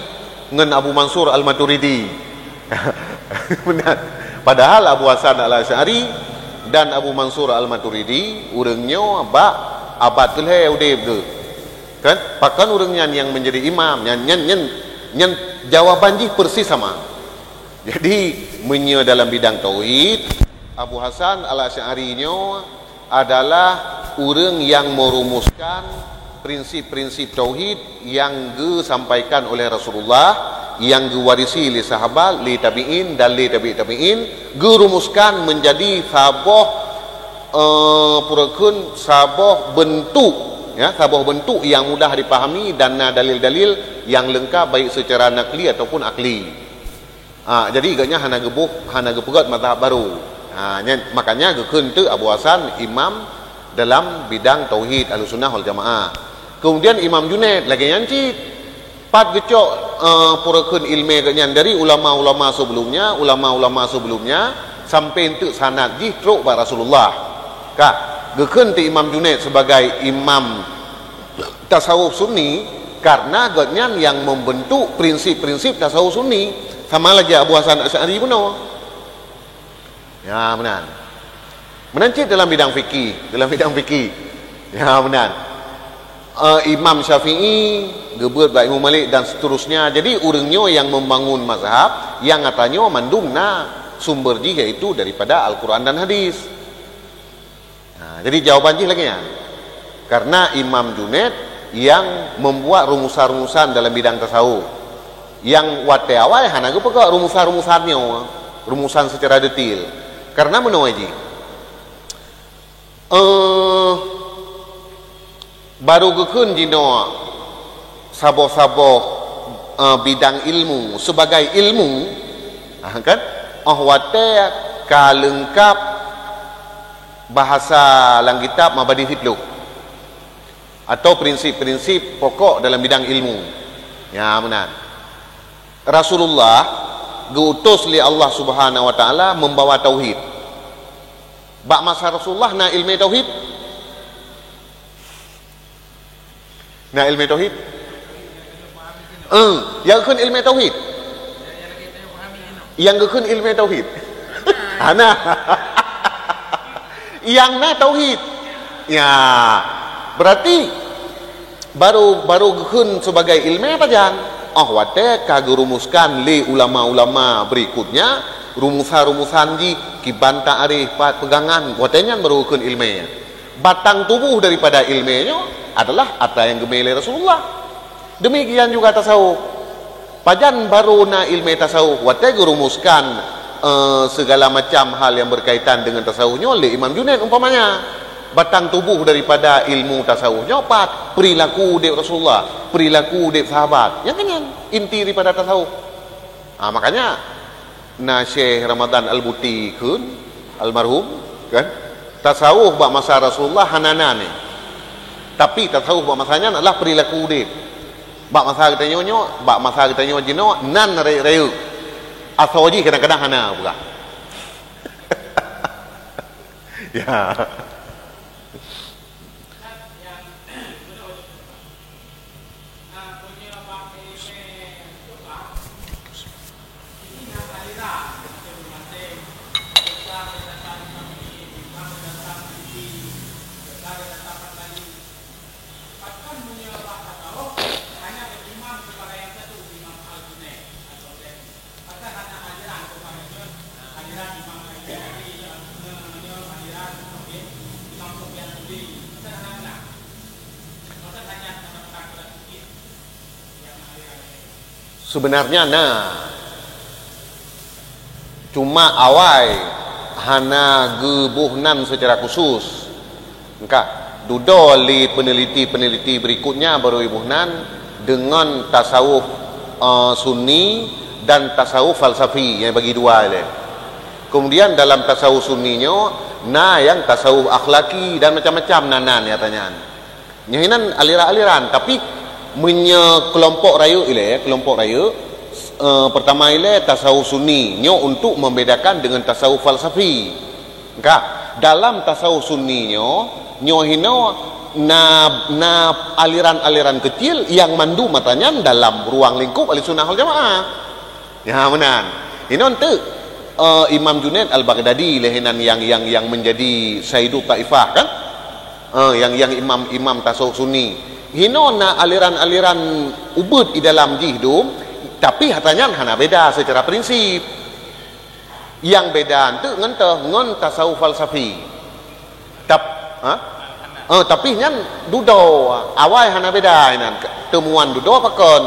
ngon Abu Mansur Al-Maturidi? Meunan. Padahal Abu Hasan Al-Asy'ari dan Abu Mansur Al-Maturidi ureuëng nyoe bak abad keulhèe udeb geuh. Kan? Pakon ureuëng nyan nyang menjadi imam? Nyan, nyan, nyan, nyan jawaban jih persis sama. Jadi, meunyoe dalam bidang tauhid, Abu Hasan Al-Asy'ari nyoe adalah ureuëng nyang merumuskan prinsip-prinsip tauhid nyang geusampaikan oleh Rasulullah, nyang geuwarisi lé sahabat, lé tabi'in dan lé tabi' tabi'in, geurumuskan menjadi saboh, eh, pura kheun, saboh bentuk, ya, saboh bentuk nyang mudah dipahami dan na dalil-dalil nyang leungkap baik secara nakli ataupun akli. Ha, jadi gobnyan hana geuboh, hana geupeugét mazhab baru. Ha, nyan, makanya geukheun teuk Abu Hasan imam dalam bidang tauhid Ahlussunnah wal Jamaah. Kemudian Imam Junaid lagée nyan cit. Pat geucok, eh, pura kheun ilmé gobnyan dari ulama-ulama sebelumnya, ulama-ulama sebelumnya, sampai enteuk sanad jih trok bak Rasulullah. Ka, geukheun teuk Imam Junaid sebagai imam tasawuf Sunni karena gobnyan nyang membentuk prinsip-prinsip tasawuf Sunni, sama lagée Abu Hasan Asy'ari bunoe. Ya, meunan. Meunan cit dalam bidang fikih, dalam bidang fikih. Ya, meunan. Eh, Imam Syafi'i geubeuet bak Imam Malik dan seterusnya. Jadi, ureuëng nyoe nyang membangun mazhab, nyang gata nyoe mandum na sumber jih, yaitu daripada Al-Quran dan hadis. Nah, jadi jawaban jih lagée nyan. Karena Imam Junaid nyang membuat rumusan-rumusan dalam bidang tasawuf. Nyang watée awai hana geupeugah rumusan-rumusan nyoe, rumusan secara detail. Karena meunoe jih. Eh, baru geukheun jinoe saboh-saboh, eh, bidang ilmu sebagai ilmu, ah, kan? Oh watée ka leungkap bahasa lam kitab mabadi siplôh atau prinsip-prinsip pokok dalam bidang ilmu. Ya, meunan. Rasulullah geuutus lé Allah Subhanahu wa Taala membawa tauhid. Bak masa Rasulullah na ilmu tauhid? Na ilmu tauhid? Eh, nyang geukheun ilmu tauhid. Nyang geukheun ilmu tauhid. Hana. Nyang na tauhid. Ya. Berarti baru, baru geukheun sebagai ilmu pajan. Oh watée ka geurumuskan lé ulama-ulama berikutnya rumusan-rumusan jih kiban ta'rif pat pegangan. Watée nyan baru geukheun ilmu. Batang tubuh daripada ilmu nyoe adalah atra nyang geumé lé Rasulullah. Demikian juga tasawuf. Pajan baru na ilmu tasawuf, watée geurumuskan, eh, segala macam hal yang berkaitan dengan tasawuf nyoe lé Imam Junaid umpamanya. Batang tubuh daripada ilmu tasawuf nyoe pat perilaku udeb Rasulullah, perilaku udeb sahabat. Nyang nyan inti daripada tasawuf. Ah, makanya na Syekh Ramadan Al-Buti kheun, almarhum, kan? Tasawuf bak masa Rasulullah hana na nyan. Tapi tasawuf bak masa nyan adalah perilaku udeb. Bak masa geutanyoe nyoe, bak masa geutanyoe jinoe nan rayeuk-rayeuk. Asoe jih kadang-kadang hana peugah. Ya. Sebenarnya na. Cuma awai hana geuboh nan secara khusus. Engka, dudoe lé peneliti-peneliti berikutnya baru iboh nan dengan tasawuf, eh, Sunni dan tasawuf falsafi yang bagi dua ilée. Kemudian dalam tasawuf Sunni nyoe na yang tasawuf akhlaki dan macam-macam na nan nyata nyan. Nyoe hinan aliran-aliran, tapi meunyoe kelompok rayeuk ilée, kelompok rayeuk, eh, pertama ilée tasawuf Sunni, nyoe untuk membedakan dengan tasawuf falsafi. Ka, dalam tasawuf Sunni nyoe, nyoe hinoe na, na aliran-aliran kecil yang mandum mata nyan dalam ruang lingkup Ahli Sunnah wal Jamaah. Ya, meunan. Hinoe teuk, eh, Imam Junaid Al-Baghdadi lé hinan yang, yang, yang menjadi Sayyidut Taifah, kan? Eh, yang, yang imam, imam tasawuf Sunni. Hinoe na aliran-aliran ubeut di dalam jih dum, tapi hata nyan hana beda secara prinsip. Yang beda teuk ngon ta-, ngon tasawuf falsafi. Tap-, ha? Eh, tapi nyan dudoe, awai hana beda inan. Temuan dudoe pakon.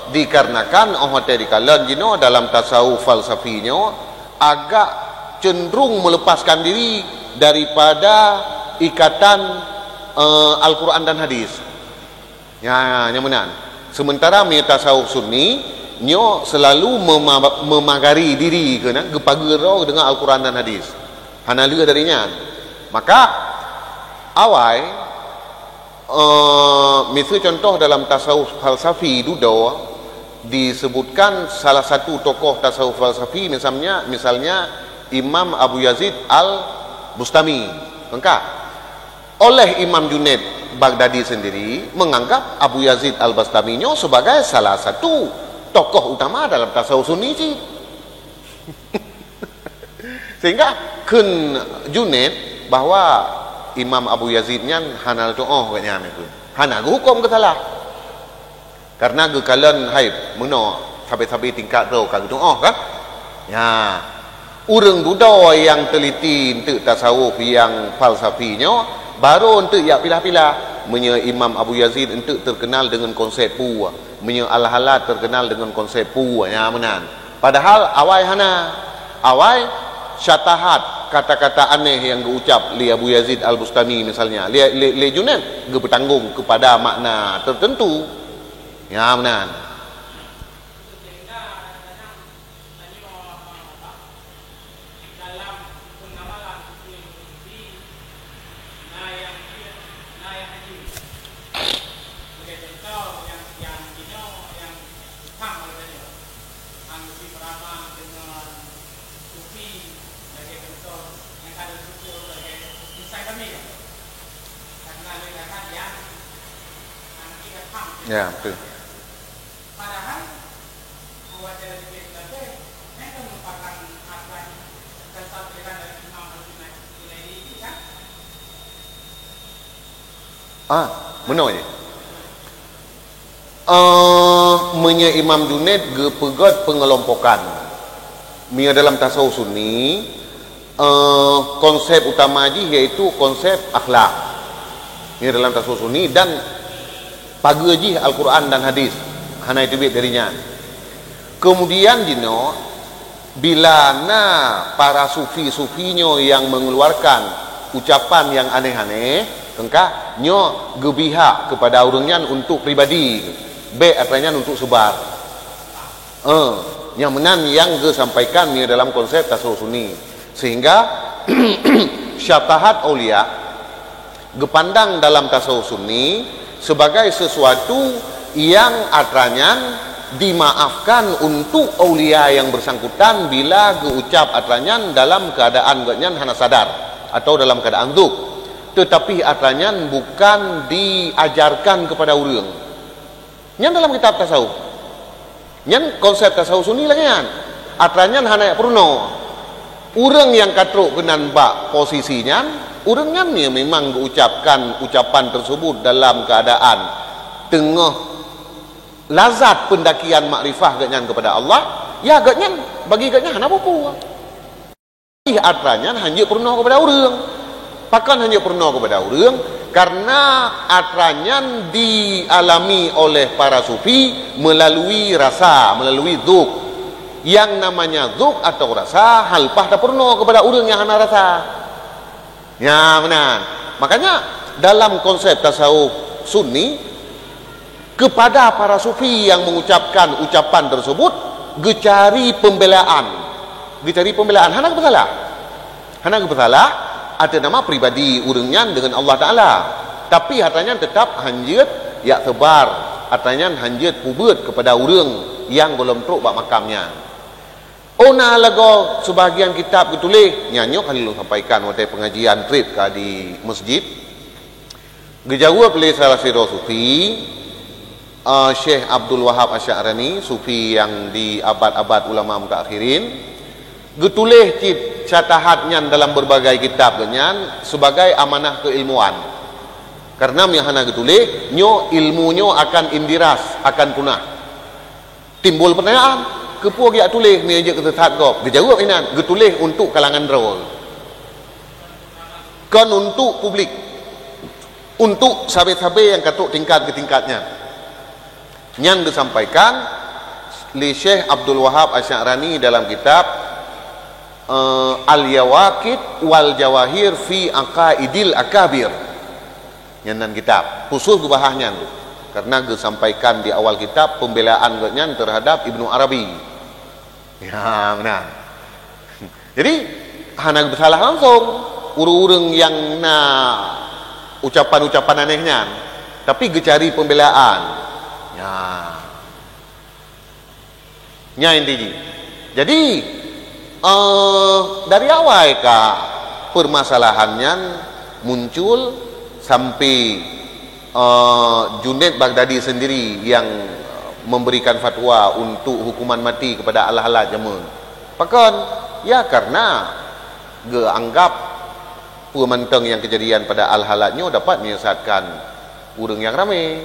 Dikarenakan óh watée dikalon jinoe dalam tasawuf falsafi nyoe agak cenderung melepaskan diri daripada ikatan, eh, Al-Quran dan hadis. Nya, nyang meunan. Sementara meunyoe tasawuf Sunni nyoe selalu mema-, memagari diri keunan, geupageue droe deungon Al-Quran dan hadis. Hana lheueh dari nyan. Maka awai, eh, miseue contoh dalam tasawuf falsafi dudoe disebutkan salah satu tokoh tasawuf falsafi misalnya, misalnya Imam Abu Yazid Al-Bustami. Lengkap. Oleh Imam Junaid Baghdadi sendiri menganggap Abu Yazid Al-Bastami nyoe sebagai salah satu tokoh utama dalam tasawuf Sunni cit. Sehingga kheun Junaid bahwa Imam Abu Yazid nyan hana tuoh geuh nyan, hana geuhuköm geusalah. Karena geukalon hai meunoe sabe-sabe tingkat droe ka geutuoh kan? Ya. Ureuëng dudoe nyang teliti eunteuk tasawuf nyang falsafi nyoe baru eunteuk jak pilah-pilah. Meunyoe Imam Abu Yazid eunteuk terkenal dengan konsep peue, meunyoe Al-Hallaj terkenal dengan konsep peue, ya meunan. Padahal awai hana. Awai syatahat kata-kata aneh yang geuucap lé Abu Yazid Al-Bustami misalnya, lé, lé, lé Junaid geupeutanggong kepada makna tertentu. Ya meunan. Ya, betul. Ah, meunoe jih. Eh, meunyoe Imam Junaid geupeugét pengelompokan. Meunyoe dalam tasawuf Sunni, eh, konsep utama jih yaitu konsep akhlak. Meunyoe dalam tasawuf Sunni dan pageue jih Al-Quran dan hadis, hana jiteubiet dari nyan. Kemudian jinoe, bila na para sufi-sufi nyoe nyang mengeluarkan ucapan nyang aneh-aneh, engka nyoe geubihak kepada ureuëng nyan untuk pribadi, bék atra nyan untuk sebar. Eh, nyang meunan nyang geusampaikan nyoe dalam konsep tasawuf Sunni. Sehingga syatahat aulia geupandang dalam tasawuf Sunni sebagai sesuatu nyang atra nyan dimaafkan untuk aulia yang bersangkutan bila geuucap atra nyan dalam keadaan gobnyan hana sadar atau dalam keadaan dzuk, tetapi atra nyan bukan diajarkan kepada ureuëng. Nyan dalam kitab tasawuf. Nyan konsep tasawuf Sunni lagée nyan. Atra nyan hana jak peurunoe. Ureuëng nyang ka trok keunan bak posisi nyan, ureuëng nyan nyang memang geuucapkan ucapan tersebut dalam keadaan teungoh lazat pendakian makrifah gobnyan kepada Allah, ya gobnyan, bagi gobnyan hana peue-peue. Atra nyan hanjeuet peurunoe kepada ureuëng. Pakon hanjeuet peurunoe kepada ureuëng? Karena atra nyan dialami oleh para sufi melalui rasa, melalui dzuk. Yang namanya dzuk atau rasa hana leupah tapeurunoe kepada ureuëng nyang hana rasa. Ya, meunan. Makanya dalam konsep tasawuf Sunni, kepada para sufi yang mengucapkan ucapan tersebut, geucari pembelaan. Geucari pembelaan, hana geupeusalah. Hana geupeusalah, atas nama pribadi ureuëng nyan dengan Allah Taala. Tapi atra nyan tetap hanjeuet jak sebar, atra nyan hanjeuet peubeuet kepada ureuëng nyang gohlom trok bak makam nyan. Óh na lagoe sebahagian kitab geutuléh, nyan nyoe ka lôn sampaikan watée pengajian treb ka di masjid. Geujaweueb lé salah sidroe sufi, eh, Syekh Abdul Wahab Asy-Sya'rani, sufi nyang di abad-abad ulama mutaakhirin, geutuléh cit syatahat nyan dalam berbagai kitab geuh nyan sebagai amanah keilmuan. Karena meunyo hana geutuléh, nyoe ilmu nyoe akan indiras, akan punah. Timbul pertanyaan, keupeue geujak tuléh meunyo jeuet keu sesat gob? Geujaweueb inan, geutuléh untuk kalangan droe. Kon untuk publik. Untuk sabe-sabe nyang ka trok tingkat keu tingkat nyan. Nyan geusampaikan, Li Syekh Abdul Wahab Asy-Sya'rani dalam kitab, eh, Al-Yawaqit wal Jawahir fi Aqaidil Akabir. Nyan nan kitab khusus geubahas nyan tu. Karena geusampaikan di awal kitab pembelaan gobnyan terhadap Ibnu Arabi. Ya, benar. Jadi, hana geusalah langsung ureuëng-ureuëng nyang na ucapan-ucapan aneh nyan, tapi geucari pembelaan. Ya. Nyan inti jih. Jadi, eh, dari awai ka permasalahan nyan muncul sampai, eh, Junaid Baghdadi sendiri yang memberikan fatwa untuk hukuman mati kepada Al-Hallaj jameun. Pakon? Ya, karena geuanggap peue mantong yang kejadian pada Al-Hallaj nyoe dapat menyesatkan ureuëng yang ramé.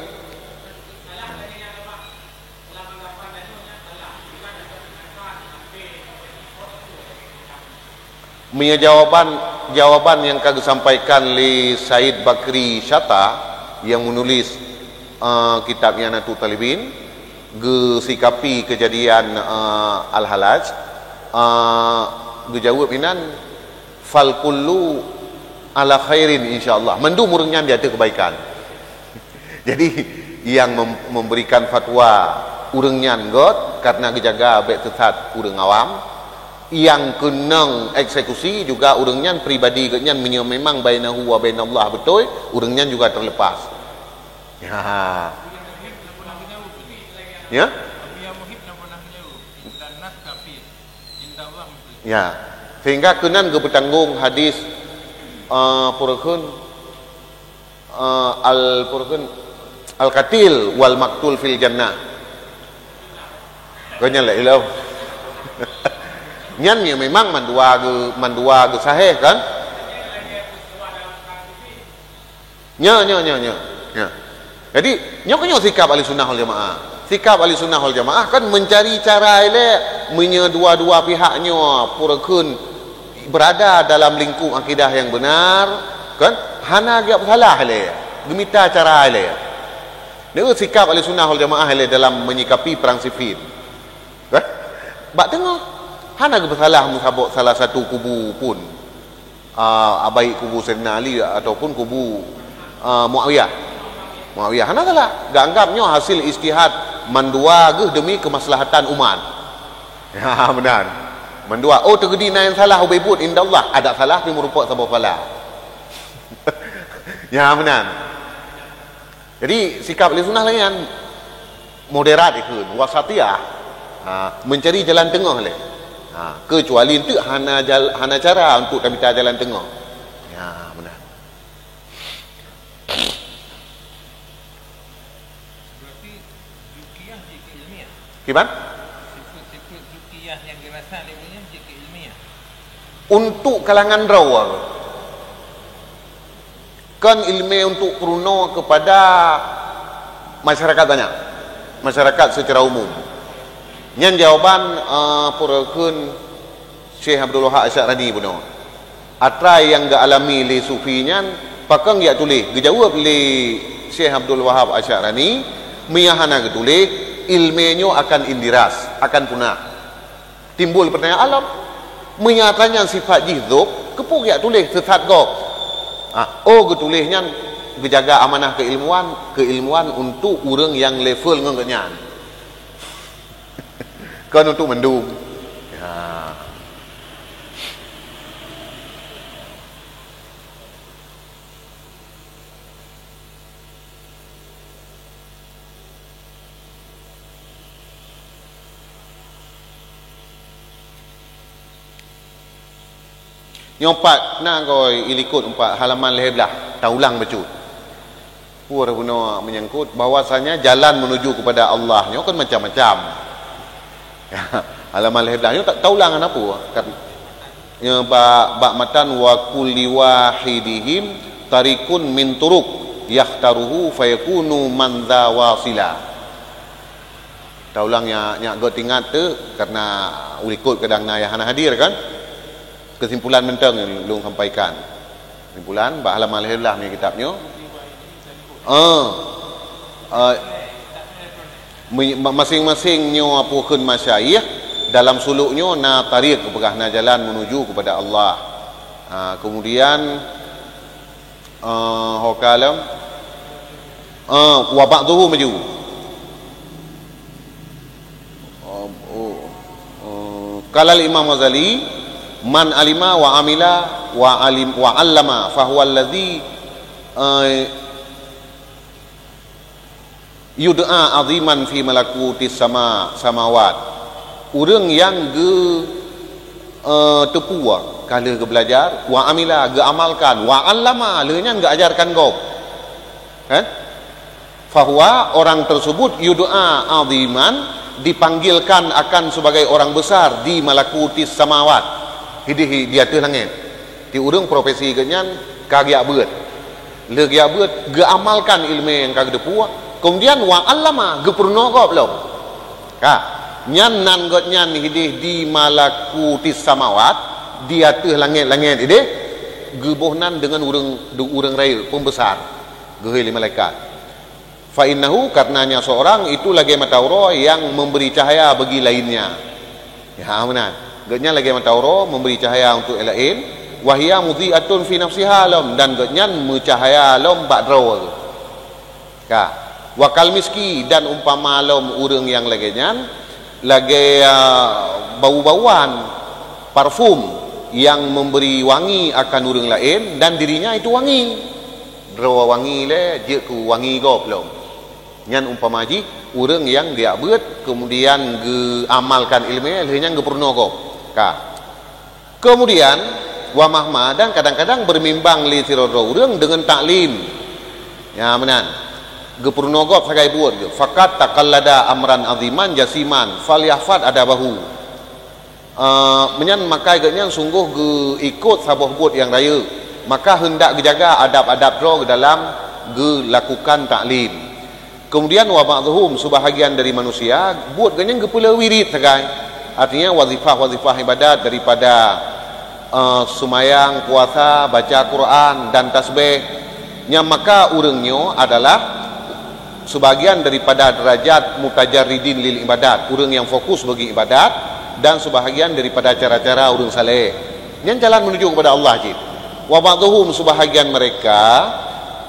Meunyoe jawaban, jawaban nyang ka geusampaikan lé Said Bakri Syata nyang meunulis, eh, kitab I'anatut Thalibin, geusikapi keujadian, eh, Al-Hallaj, eh, geujaweueb inan, "Fal kullu ala khairin, insya Allah." Mandum ureuëng nyan di ateueh keubaikan. Jadi, nyang mem-, memberikan fatwa ureuëng nyan göt karena geujaga bék teusat ureuëng awam. Nyang keunong eksekusi juga ureuëng nyan pribadi geuh nyan, meunyoe memang bainahu wa bainallah beutôi, ureuëng nyan juga terlepas. Ya. Ya? Ya. Sehingga keunan geupeutanggong hadis, eh, purkheun, eh, al-, purkheun, "Al-qatil wal maqtul fil jannah." Kau nyan lé ilom. Nyan ya memang mandua ge, mandua ge sahih kan? Nya, nya, nya, nya. Nya. Jadi, nyoe keuh nyoe sikap Ahli Sunnah wal Jamaah. Sikap Ahli Sunnah wal Jamaah kan mencari cara ilée meunyoe dua-dua pihak nyoe purkheun berada dalam lingkup akidah yang benar, kan? Hana geujak peusalah ilée, geumita cara ilée. Nyoe sikap Ahli Sunnah wal Jamaah ilée dalam menyikapi perang Siffin. Kan? Bak teungoh, hana geupeusalah meusaboh salah satu kubu pun. Ah, baik kubu Saidina Ali ataupun kubu, ah, Muawiyah. Muawiyah hana salah. Geuanggap nyoe hasil ijtihad mandua geuh demi kemaslahatan umat. Ya, benar. Mandua. Oh, teugeudi na nyang salah ubé buet indallah. Adak salah pi meurumpok saboh pala. Ya, benar. Jadi, sikap Ahli Sunnah laén, moderat ikheun, wasatiyah, ha, mencari jalan tengah lé. Ha, kecuali enteuk hana jal-, hana cara untuk tamita jalan tengah. Ya, benar. Berarti Ruqyah jeuet keu ilmiah? Kiban? Sifat-sifat Ruqyah nyang geurasa lé ureuëng nyan jeuet keu ilmiah? Untuk kalangan droe. Kon ilmé untuk peurunoe kepada masyarakat banyak, masyarakat secara umum. Nyan jawaban, eh, purkheun Syekh Abdul Wahab Asy-Sya'rani bunoe. Atra nyang geualami lé sufi nyan, pakon geujak tuléh? Geujaweueb lé Syekh Abdul Wahab Asy-Sya'rani, meunyo hana geutuléh, ilmé nyoe akan indiras, akan punah. Timbul pertanyaan alam, meunyo atra nyan sifat jih dhôb, keupeue geujak tuléh seusat gob? Ah, oh geutuléh nyan geujaga amanah keilmuan, keilmuan untuk ureuëng nyang level ngon geuhnyan. Kon untuk mandum. Ya. Nyoe pat na goe ilikot empat halaman lhèe blah, taulang bacut. Pur bunoe menyangkut bahwasanya jalan menuju kepada Allah nyoe kan macam-macam. Halaman lhèe blah nyoe ta-, taulang hana peue. Kat-, nyoe bak, bak matan, "Wa kulli wahidihim tarikun min turuq yakhtaruhu fayakunu man dha wasila." Taulang nyak, nyak göt ingat tu karena ulikot kadang na nyang hana hadir kan. Kesimpulan mantong lôn sampaikan. Kesimpulan, bak halaman lhèe blah nyoe kitab nyoe. Ah. Ah. Me-, ma-, masing-masing nyoe apukheun masyayikh dalam suluk nyoe na tariq, geupeugah na jalan menuju kepada Allah. Ha, kemudian, eh, ho kalon, eh, wa ba'dhuhum maju. Eh, oh, eh, qalal Imam Ghazali, "Man alima wa amila wa alim, wa allama, fahuwa alladzi, eh, yud'a aziman fi malakutis sama, samawat." Ureuëng nyang geu, eh, teupeu, ka lheueh geubeulajar, wa amila, geuamalkan, wa allama, lheueh nyan geuajarkan gob. Kan? Fahuwa, orang tersebut, yud'a aziman, dipanggilkan akan sebagai orang besar di malakutis samawat. Hidih di ateueh langét. Ti ureuëng profesi geuh nyan ka geujak beuet. Lheueh geujak beuet, geuamalkan iéleumé nyang ka geuteupeu, kemudian wa allama, geupeurunoe gob lom. Ka, nyan nan gobnyan hidih di malakutis samawat, di ateueh langét-langét hidih, geuboh nan deungon ureuëng, ureuëng rayeuk, pembesar, geuhôi lé malaikat. Fa innahu, karenanya seorang itu lagée mata uroe yang memberi cahaya bagi lainnya. Ya, meunan. Gobnyan lagée mata uroe memberi cahaya untuk laén, wa hiya mudhi'atun fi nafsiha lom, dan gobnyan meucahaya lom bak droe. Ka. Wa kal miski, dan umpama lom ureuëng nyang lagée nyan, lagée, ah, bau-bauan, parfum yang memberi wangi akan ureuëng laén dan dirinya itu wangi. Droe wangi lé, jeuet keu wangi gob lom. Nyan umpama jih ureuëng nyang geujak beuet, kemudian geuamalkan iéleumé, lheueh nyan geupeurunoe gob. Ka. Kemudian, wa mahma, dan kadang-kadang beureumimbang lé sidroe-droe ureuëng deungon taklim. Ya, meunan. Geupeurunoe gob sagai buet geuh. Faqad taqallada amran aziman jasiman, falyahfad adabahu. Eh, meunyan maka gobnyan sunggoh geuikot saboh buet nyang rayeuk, maka heundak geujaga adab-adab droe dalam geulakukan taklim. Kemudian, wa ba'dhuhum, sebahagian dari manusia, buet gobnyan geupeuleueh wirid sagai. Artinya, wazifah-wazifah ibadat daripada, eh, seumayang, puasa, baca Quran, dan tasbih. Nyang maka ureuëng nyoe adalah sebahagian daripada derajat mutajarridin lil ibadat, ureuëng nyang fokus bagi ibadat, dan sebahagian daripada cara-cara ureuëng saleh. Nyan jalan menuju kepada Allah cit. Wa ba'dhuhum, sebahagian mereka,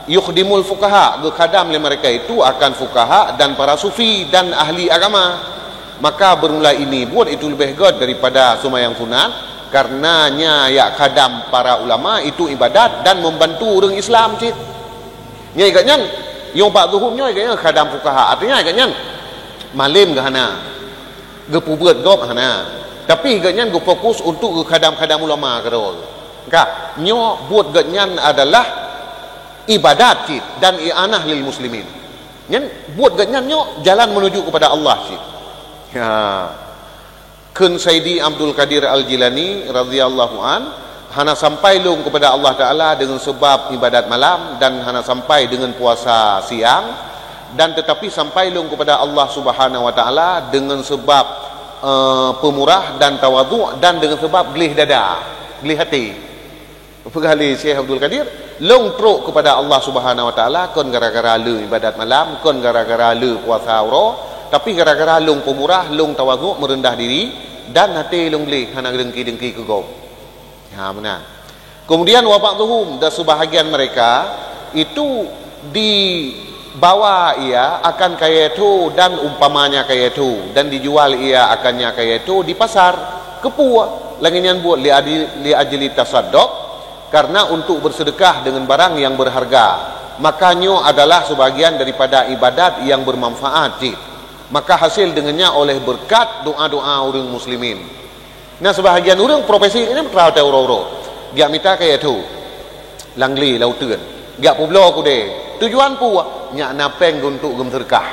yukhdimul fuqaha, geukhadam lé mereka itu akan fuqaha dan para sufi dan ahli agama. Maka bermula ini buet itu lebih göt daripada seumayang sunat, karenanya jak khadam para ulama itu ibadat dan membantu ureuëng Islam cit. Nyan gobnyan, nyang ba'dhuhum nyoe gobnyan khadam fuqaha. Artinya gobnyan malem geuh hana, geupeubuet gob hana. Tapi gobnyan geufokus untuk geukhadam-khadam ulama keudroe. Ka, nyoe buet gobnyan adalah ibadat cit dan i'anah lil muslimin. Nyan buet gobnyan nyoe jalan menuju kepada Allah cit. Ya. Kheun Saidi Abdul Qadir Al-Jilani radhiyallahu an, "Hana sampai lôn kepada Allah Taala deungon seubab ibadat malam dan hana sampai deungon puasa siang, dan tetapi sampai lôn kepada Allah Subhanahu wa Taala deungon seubab, eh, peumurah dan tawadhu dan deungon seubab gleh dada, gleh até." Peugah lé Syekh Abdul Qadir, lôn trok kepada Allah Subhanahu wa Taala kon gara-gara lé ibadat malam, kon gara-gara lé puasa uroe, tapi gara-gara lôn peumurah, lôn tawadhu, meureundah diri, dan até lôn gleh hana deungki-deungki keu gob. Ha, meunan. Kemudian, wa ba'dhuhum, dan sebahagian mereka itu di bawa ia akan kayée tho dan umpamanya kayée tho, dan dijual ia akannya kayée tho di pasar. Keupeue? Lagée nyan buet li adi-, li ajli tasaddoq, karena untuk bersedekah dengan barang yang berharga. Maka nyoe adalah sebahagian daripada ibadat yang bermanfaat cit. Maka hasil dengannya oleh berkat doa-doa ureuëng muslimin. Nah, sebahagian ureuëng profesi ini meutra watée uroe-uroe. Geujak mita kayée tho. Lam glé, lam uteuen. Geujak peubloe keudée. Tujuan peue? Nyak na péng untuk geumeuseudeukah.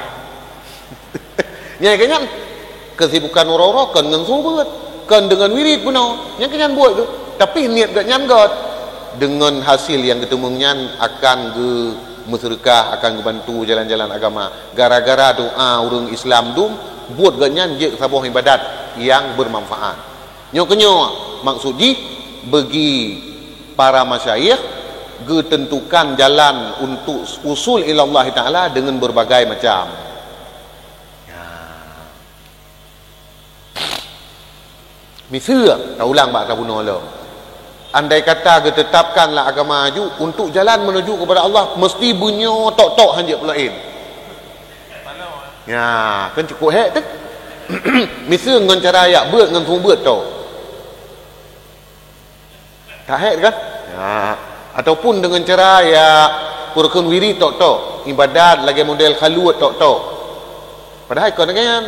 Nyan keuh nyan keusibukan uroe-uroe kon ngon su beuet, kon deungon wirid bunoe. Nyan keuh nyan buet geuh. Tapi niet geuh nyan göt. Deungon hasil nyang geuteumeung nyan akan geumeuseudeukah, akan geubantu jalan-jalan agama. Gara-gara doa ureuëng Islam dum, buet geuh nyan jeuet saboh ibadat nyang bermanfaat. Nyoe keuh nyoe maksud jih bagi para masyayikh geuteuntukan jalan untuk usul ilallah Taala deungon berbagai macam. Ya, Miseue, taulang bak tabunoe lom. Andai kata geuteutapkan lam agama aju untuk jalan menuju kepada Allah, mesti beunyoe tok-tok hanjeuet peulaén. Ya, kan cukup hék teuh. Miseue ngon cara yak beuet ngon seumeubeuet tok. That hék kan? Ya. Ataupun dengan cara yak peurukon wirid tok-tok, ibadat lagèe model khaluet tok-tok. Padahai kon lagèe nyan.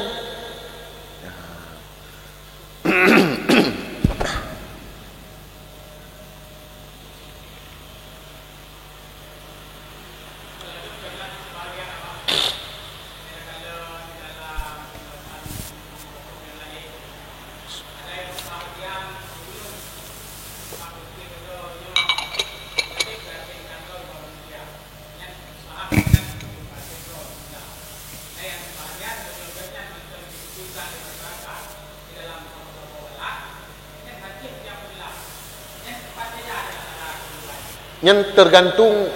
Nyan teugantung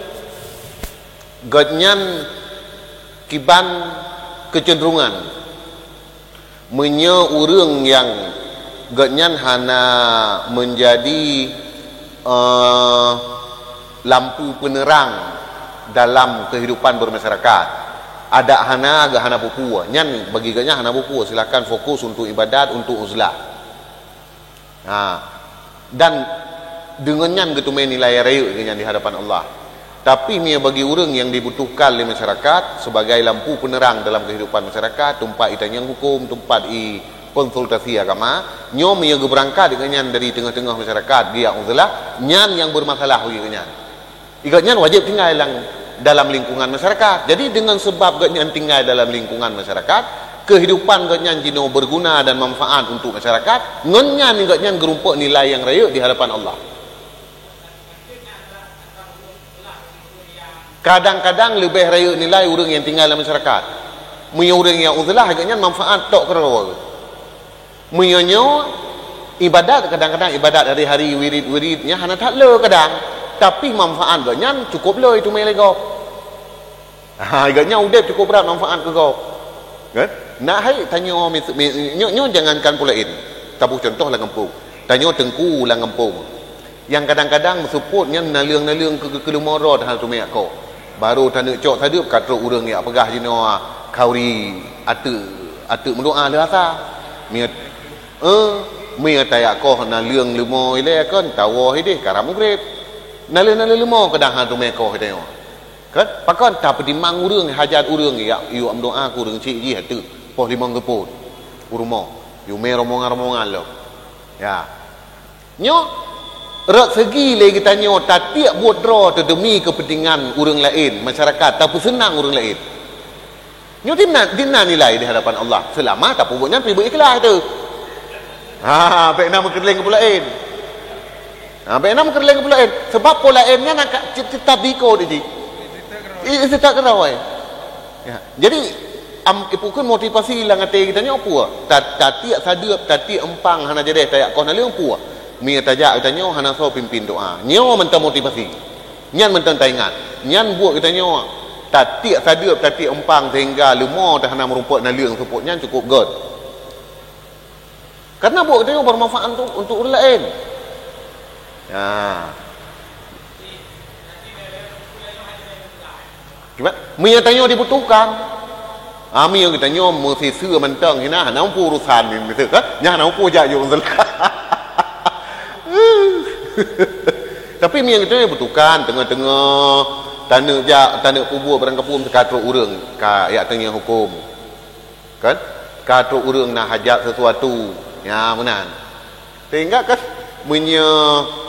gobnyan kiban keuceunderungan. Meunyoe ureuëng nyang gobnyan hana meunjadi, eh, lampu peuneurang dalam keuhidupan beureumasyarakat, adak hana, geuhana peue-peue, nyan bagi gobnyan hana peue-peue, silakan fokus untuk ibadat, untuk uzlah. Ha. Dan deungon nyan geuteumé nilai rayeuk geuh nyan di hadapan Allah. Tapi meunyoe bagi ureuëng nyang dibutuhkan lé masyarakat sebagai lampu peuneurang dalam keuhidupan masyarakat, teumpat itanyong huköm, teumpat ikonsultasi agama, nyoe meunyoe geubeurangkat geuh nyan dari teungoh-teungoh masyarakat, geujak uzlah, nyan nyang beureumasalah bagi geuh nyan. Gobnyan wajéb tinggai lam, dalam lingkungan masyarakat. Jadi, deungon seubab gobnyan tinggai dalam lingkungan masyarakat, keuhidupan gobnyan jinoe beurguna dan manfaat untuk masyarakat, ngon nyan gobnyan geurumpok nilai nyang rayeuk di hadapan Allah. Kadang-kadang leubeh rayeuk nilai ureuëng nyang tinggai lam masyarakat. Meunyoe ureuëng nyang uzlah, gobnyan manfaat tok keudroe. Meunyoe nyoe ibadat, kadang-kadang ibadat hari-hari, wirid-wirid nyan hana that le kadang, tapi manfaat gobnyan cukup le itumeue lé gob. Ha, gobnyan udeb cukup brat manfaat keu gob. Kan? Nak hai tanyoe mis-, mi-, nyoe, nyoe jangankan peue laén. Taboh cuntoh lam gampông. Tanyoe teungku lam gampông. Nyang kadang-kadang meuseupôt nyan naleueng-naleueng keu, keu, keu leumo droe hana teumé jak koh. Barô taneuk cok sadeup ka trok ureuëng jak peugah jinoe, khauri ateueh, ateueh meudoa lheueh asa. Meunyoe, eh, meunyoe tajak koh naleueng leumo ilée kon, tawoe ideh karab mugreb. Naleueng-naleueng leumo keudang hana teumé koh tanyoe. Kan? Pakon tapeutimang ureuëng, hajat ureuëng, jak, yue meudoa keu ureuëng chik jih ateueh poh limong seupôt u rumoh. Yue mé rombongan-rombongan lom. Ya. Nyoe, rot seugi lé geutanyoe tatiek buet droe teuh demi keupeuntengan ureuëng laén, masyarakat, tapeuseunang ureuëng laén. Nyoe di na, di na nilai di hadapan Allah, seulama tapeubuet nyan pih beu ikhlaih teuh. Ha, bék na meukeureuléng keu peue laén. Ha, bék na meukeureuléng keu peue laén. Seubab peue laén nyan akan cit-, cit-, tabi ko di jih. I-, i-, cit-, cit-, keudroe. Ya. Jadi, am, ipeukon motivasi lam até geutanyoe peue? Ta-, tatiek sadeup, tatiek eumpang hana jadeh tajak koh naleueng peue? Meunyoe tajak geutanyoe hana soe pimpin doa. Nyoe mantong motivasi. Nyan mantong taingat. Nyan buet geutanyoe tatiek sadeup, tatiek eumpang sehingga leumo teuh hana meurumpok naleueng seupôt nyan cukup göt. Karena buet geutanyoe bermanfaat untuk, untuk ureuëng laén. Ya. Cuba, meunyoe tanyoe dibutuhkan, ami geutanyoe meusiseue mantong hina, hana mupu urusan ni, beutôi kan? Nyan hana mupu jak yue urusan. Tapi meunyoe geutanyoe butuhkan, teungoh-teungoh taneuk jak, taneuk peubuet barang kapeue, ka trok ureuëng, ka jak tanyong huköm. Kan? Ka trok ureuëng na hajat sesuatu. Ya, meunan. Sehingga kan, meunyoe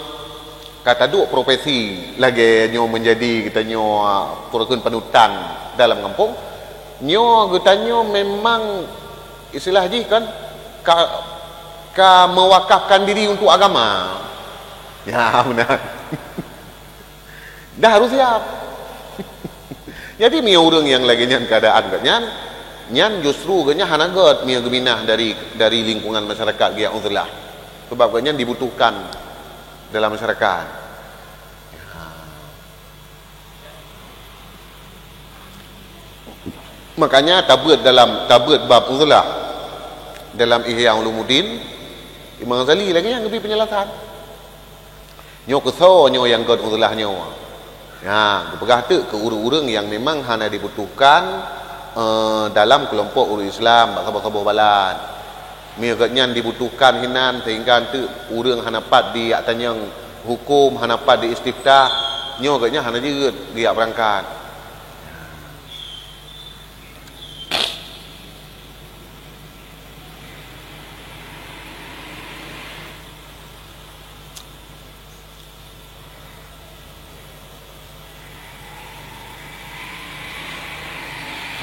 ka taduek profesi lagée nyoe meunjadi geutanyoe, ah, peurukon panutan dalam gampông, nyoe geutanyoe memang istilah jih kan ka, ka mewakafkan diri untuk agama. Ya, meunan. Dah harus siap. Jadi, meunyoe ureuëng nyang lagée nyan keuadaan geuh nyan, nyan justru geuh nyan hana göt meunyoe geuminah dari, dari lingkungan masyarakat geujak uzlah. Sebab geuh nyan dibutuhkan dalam masyarakat. Makanya tabeuet dalam, tabeuet bab uzlah dalam Ihya Ulumuddin, Imam Ghazali lagée nyan geubri peunjelasan. Nyoe keusoe nyoe nyang gét uzlah nyoe. Nya, geupeugah teuk keu ureuëng-ureuëng nyang memang hana dibutuhkan, eh, dalam keulompok ureuëng Islam bak saboh-saboh balan. Meunyoe gét nyan dibutuhkan hinan sehingga teuk ureuëng hana pat di yak tanyong huköm, hana pat di istiftah, nyoe gét nyan hana jeuet geuyak beurangkat.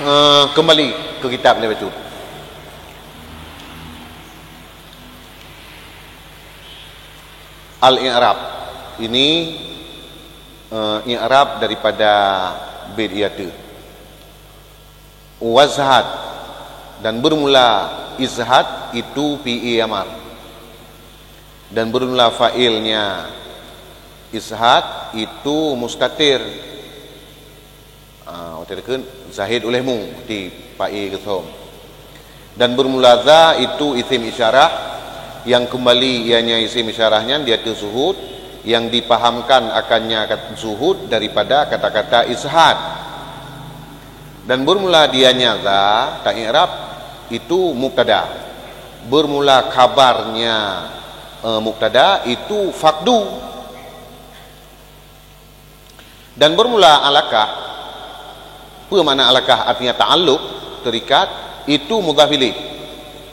Eh, kembali ke kitab ni bacut. Al-i'rab. Ini, eh, i'rab daripada bait iyatu. Wazhad, dan bermula izhad itu fi'il amar. Dan bermula fa'ilnya izhad itu mustatir. Ah, watée dikeun zahid ulehmu di fa'il keusoe. Dan bermula za itu isim isyarah, yang kembali ianya isim isyarah nyan di ateueh zuhud, yang dipahamkan akannya kat-, zuhud daripada kata-kata izhad. Dan bermula dianya za, ta-i'rab, itu mubtada. Bermula khabarnya, eh, mubtada itu faqdu. Dan bermula alakah, peue makna alakah? Artinya ta'alluq, terikat, itu mudhaf ilaih.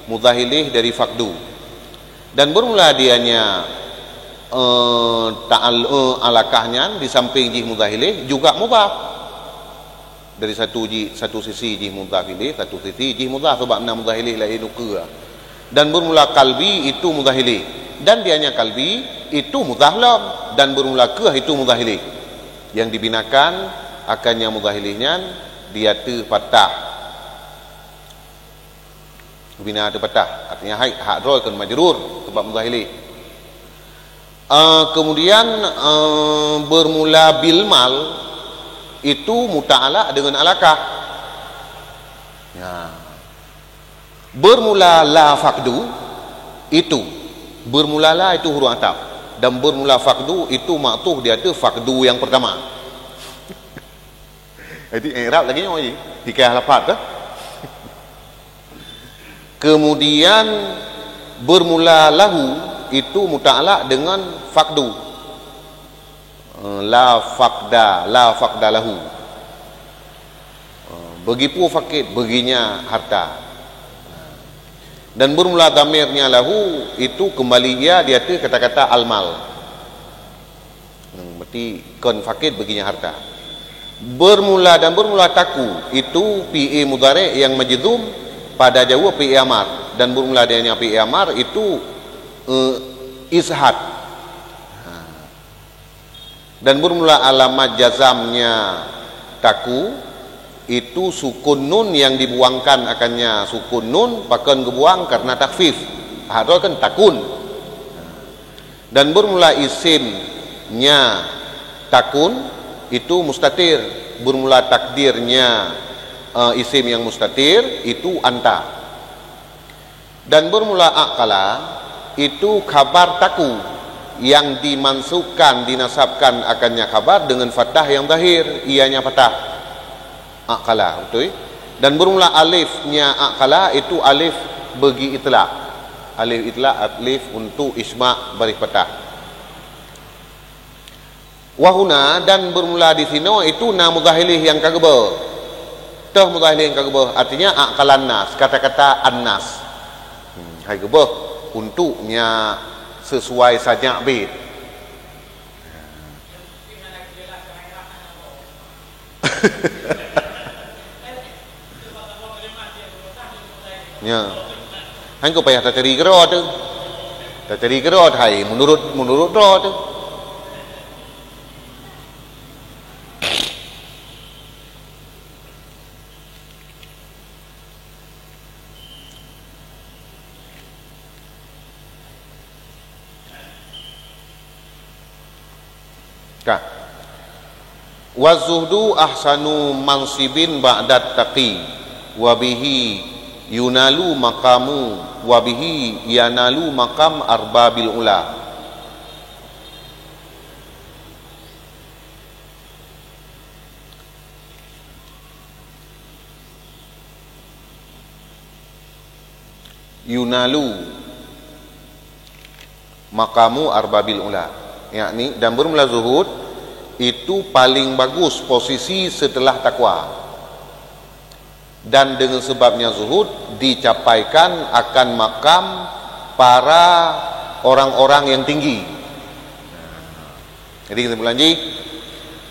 Mudhaf ilaih dari faqdu. Dan bermula dianya, eh, ta'al-, eh, alakah nyan di samping jih mudhaf ilaih juga mudhaf. Dari satu ji-, satu sisi jih mudhaf ilaih, satu sisi jih mudhaf, sebab na mudhaf ilaih laén ukeue. Dan bermula qalbi itu mudhaf ilaih. Dan dianya qalbi itu mudhaf lom. Dan bermula keuh itu mudhaf ilaih. Yang dibinakan akannya mudhaf ilaih nyan di ateueh fathah. Bina ateueh fathah. Artinya hai, hak droe keu majrur sebab mudhaf ilaih. Eh, kemudian, eh, bermula bil mal itu muta'alaq dengan alakah. Ya. Bermula la faqdu itu, bermula la itu huruf ataf, dan bermula faqdu itu maktuf di ateueh faqdu yang pertama. Jadi i'rab lagée nyoe, hikayah lafaz tu. Kemudian bermula lahu itu muta'alaq dengan faqdu. Eh, la faqda, la faqda lahu. Eh, beugipeue fakid, beuginya harta. Dan bermula dhamirnya lahu itu kembali ia di ateueh kata-kata al-mal. Hmm, berarti kon fakid beuginya harta. Bermula dan bermula taku itu fi'il mudhari' yang majzum pada jawab fi'il amar, dan bermula dianya fi'il amar itu, eh, izhad. Ha. Dan bermula alamat jazamnya taku itu sukun nun yang dibuangkan akannya sukun nun, pakon geubuang karena takhfif. Hak droe kan takun. Dan bermula isimnya takun itu mustatir, bermula takdirnya, eh, isim yang mustatir itu anta. Dan bermula aqala itu khabar taku yang dimansubkan, dinasabkan akannya khabar dengan fathah yang zahir, ianya fathah. Aqala, betul? Dan bermula alifnya aqala itu alif bagi itlaq. Alif itlaq, alif untuk isma' baris fathah. Wahuna, dan bermula di sinoe itu na mudhaf ilaih nyang ka geubeuh. Toh mudhaf ilaih nyang ka geubeuh, artinya aqalan nas, kata-kata an-nas. Hmm, hai geubeuh untuk nya sesuai sajak bait. Nya. Hana payah tacari keudroe teuh. Tacari keudroe hai menurut, menurut droe teuh. Ka. Wa zuhdu ahsanu mansibin ba'dat taqi, wa bihi yunalu maqamu wa bihi yanalu maqam arbabil ula. Yunalu maqamu arbabil ula, yakni, dan bermula zuhud itu paling bagus posisi setelah takwa, dan dengan sebabnya zuhud dicapaikan akan makam para orang-orang yang tinggi. Jadi, kesimpulan jih,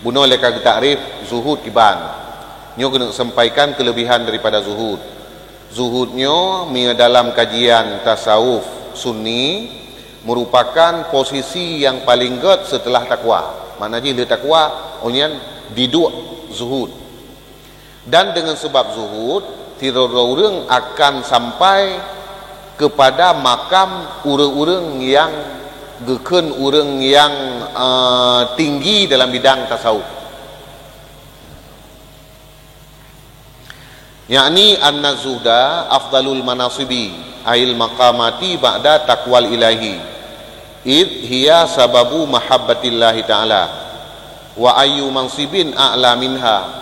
bunoe lé ka geutakrif zuhud kiban. Nyoe keuneuk sampaikan kelebihan daripada zuhud. Zuhud nyoe, meunyoe dalam kajian tasawuf Sunni, merupakan posisi yang paling gét setelah takwa. Makna jih, lheueh takwa, oh nyan diduek zuhud. Dan dengan sebab zuhud, sidroe-droe ureuëng akan sampai kepada makam ureuëng-ureuëng yang geukheun ureuëng yang, eh, tinggi dalam bidang tasawuf. Yakni anna zuhda afdalul manasibi, ail maqamati ba'da taqwal ilahi, id hiya sababu mahabbatillahi ta'ala, wa ayyu mansibin a'la minha.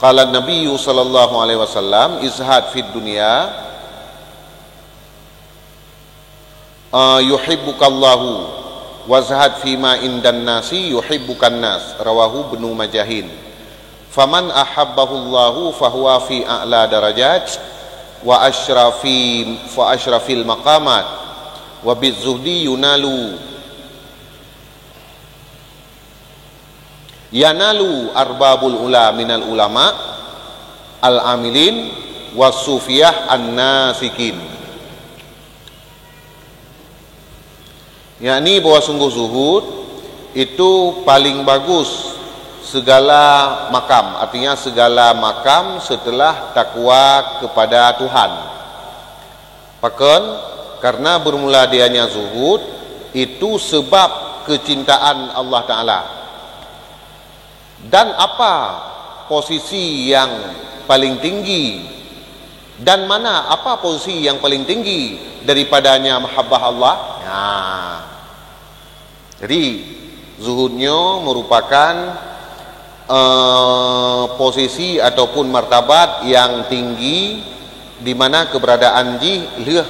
Qala Nabiyyu sallallahu alaihi wasallam, "Izhad fid dunya, ah, yuhibbukallahu, wazhad fima indan nasi yuhibbukan nas." Rawahu Ibnu Majahin. "Faman ahabbahullahu fahuwa fi a'la darajat wa asyrafi, fa asyrafil maqamat, wa bizuhdi yunalu, yanalu arbabul ula minal ulama al-amilin was sufiyah an-nasikin." Yakni bahwa sungguh zuhud itu paling bagus segala makam, artinya segala makam setelah takwa kepada Tuhan. Pakon? Karena bermula dianya zuhud itu sebab kecintaan Allah Ta'ala. Dan apa posisi yang paling tinggi? Dan mana, apa posisi yang paling tinggi daripadanya mahabbah Allah? Nah, jadi, zuhud nyoe merupakan, eh, posisi ataupun martabat yang tinggi di mana keberadaan jih lheueh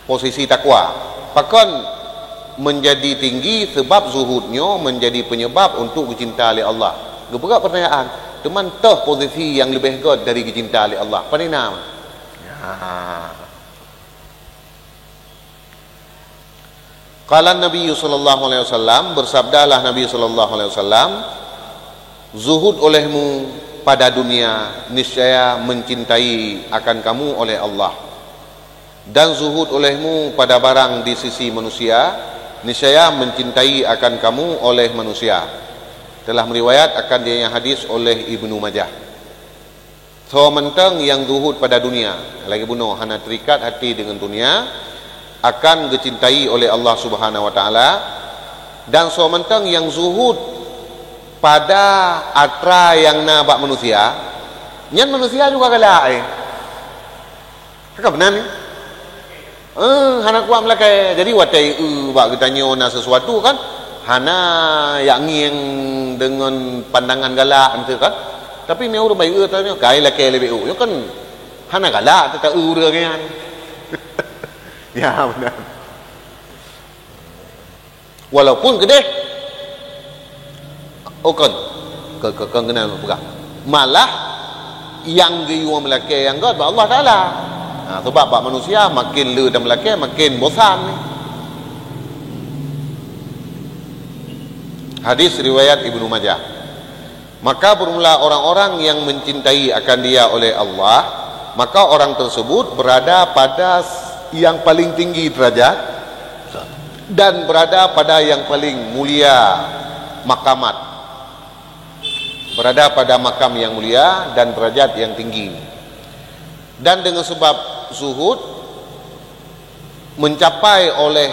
posisi takwa. Pakon menjadi tinggi? Sebab zuhud nyoe menjadi penyebab untuk geucinta lé Allah. Geupeugah pertanyaan, teuma toh posisi nyang leubeh gét dari geucinta lé Allah, pane na? Nah. Qala Nabi sallallahu alaihi wasallam, bersabdalah Nabi sallallahu alaihi wasallam, "Zuhud olehmu pada dunia, niscaya mencintai akan kamu oleh Allah. Dan zuhud olehmu pada barang di sisi manusia, niscaya mencintai akan kamu oleh manusia." Telah meriwayat akan dianya hadis oleh Ibnu Majah. Soe mantong nyang zuhud pada dunia, lagée bunoe hana terikat hati dengan dunia, akan geucintai oleh Allah Subhanahu wa Taala. Dan soe mantong nyang zuhud pada atra nyang na bak manusia, nyan manusia juga galak, eh. Ka meunan, eh? Eh, hana kuat meulakée. Jadi, watée eu bak geutanyoe na sesuatu kan, hana jak ngieng deungon pandangan galak, ente kan. Tapi meu ureuëng bayeue tanyoe, kai lakée leubeh eu. Nyoe kan hana galak teuka eu ureuëng nyan. Ya, benar. Walaupun keudeh, oh, kon, ke, ke, kon keunan peugah. Malah nyang geuyue meulakée nyang gét bak Allah Taala. Ha, sebab bak manusia makin le dan meulakée makin bosan. Hadis riwayat Ibnu Majah. Maka bermula orang-orang yang mencintai akan dia oleh Allah, maka orang tersebut berada pada s-, yang paling tinggi derajat dan berada pada yang paling mulia makamat. Berada pada makam yang mulia dan derajat yang tinggi. Dan dengan sebab zuhud, mencapai oleh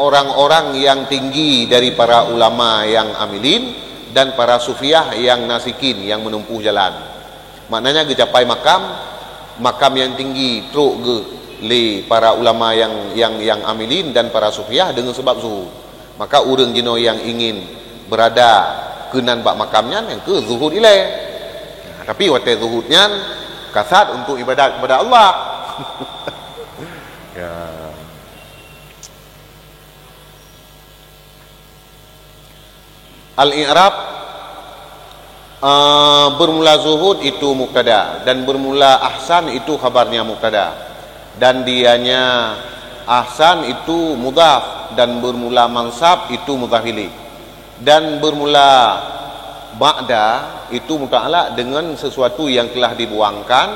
orang-orang yang tinggi dari para ulama yang amilin dan para sufiah yang nasikin, yang menempuh jalan. Maknanya geucapai makam Makam nyang tinggi trok geuh lé para ulama nyang, nyang, nyang amilin dan para sufiah deungon sabab zuhud. Maka ureuëng jinoe nyang ingin beurada keunan bak makam nyan, nyang kheueh zuhud ilée. Nah, tapi watée zuhud nyan kasat untuk ibadat kepada Allah. Ya. Al-i'rab, eh, bermula zuhud itu mubtada dan bermula ahsan itu khabarnya mubtada. Dan dianya ahsan itu mudhaf dan bermula mansab itu mudhaf ilaih. Dan bermula ba'da itu muta'alak dengan sesuatu yang telah dibuangkan,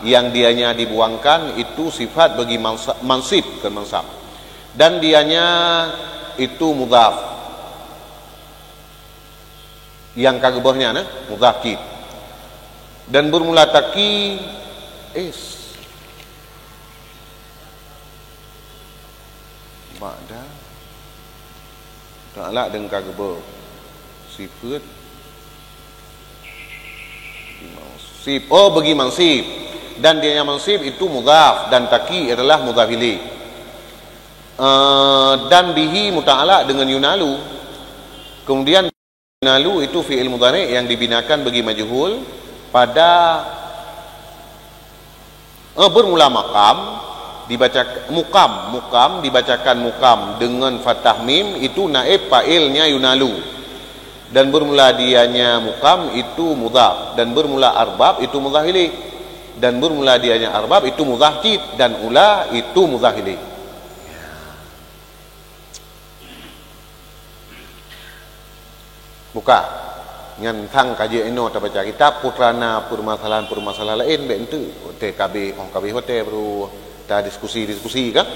yang dianya dibuangkan itu sifat bagi mansa-, mansib, bukan mansab. Dan dianya itu mudhaf. Nyang ka geuboh nyan, eh, mudhaf cit. Dan bermula taqi, is. Ba'da. Ta'alak deungon ka geuboh. Sifat. Mansib. Oh, bagi mansib. Dan dianya mansib itu mudhaf. Dan taqi adalah mudhaf ilaih. Eh, dan bihi muta'alak dengan yunalu. Kemudian yunalu itu fi'il mudhari' yang dibinakan bagi majhul pada, eh, bermula maqam, dibaca muqam, muqam, dibacakan muqam dengan fathah mim, itu naib fa'ilnya yunalu. Dan bermula dianya muqam itu mudhaf, dan bermula arbab itu mudhaf ilaih. Dan bermula dianya arbab itu mudhaf cit, dan ula itu mudhaf ilaih. Buka. Nyan sang ka jeuet inoe tabaca kitab, putra na permasalahan-permasalahan laén bék enteuk. Watée ka abéh, oh, ka abéh watée baru ta diskusi-diskusi kan?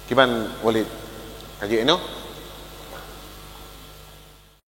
Kiban Walid, ka jeuet inoe?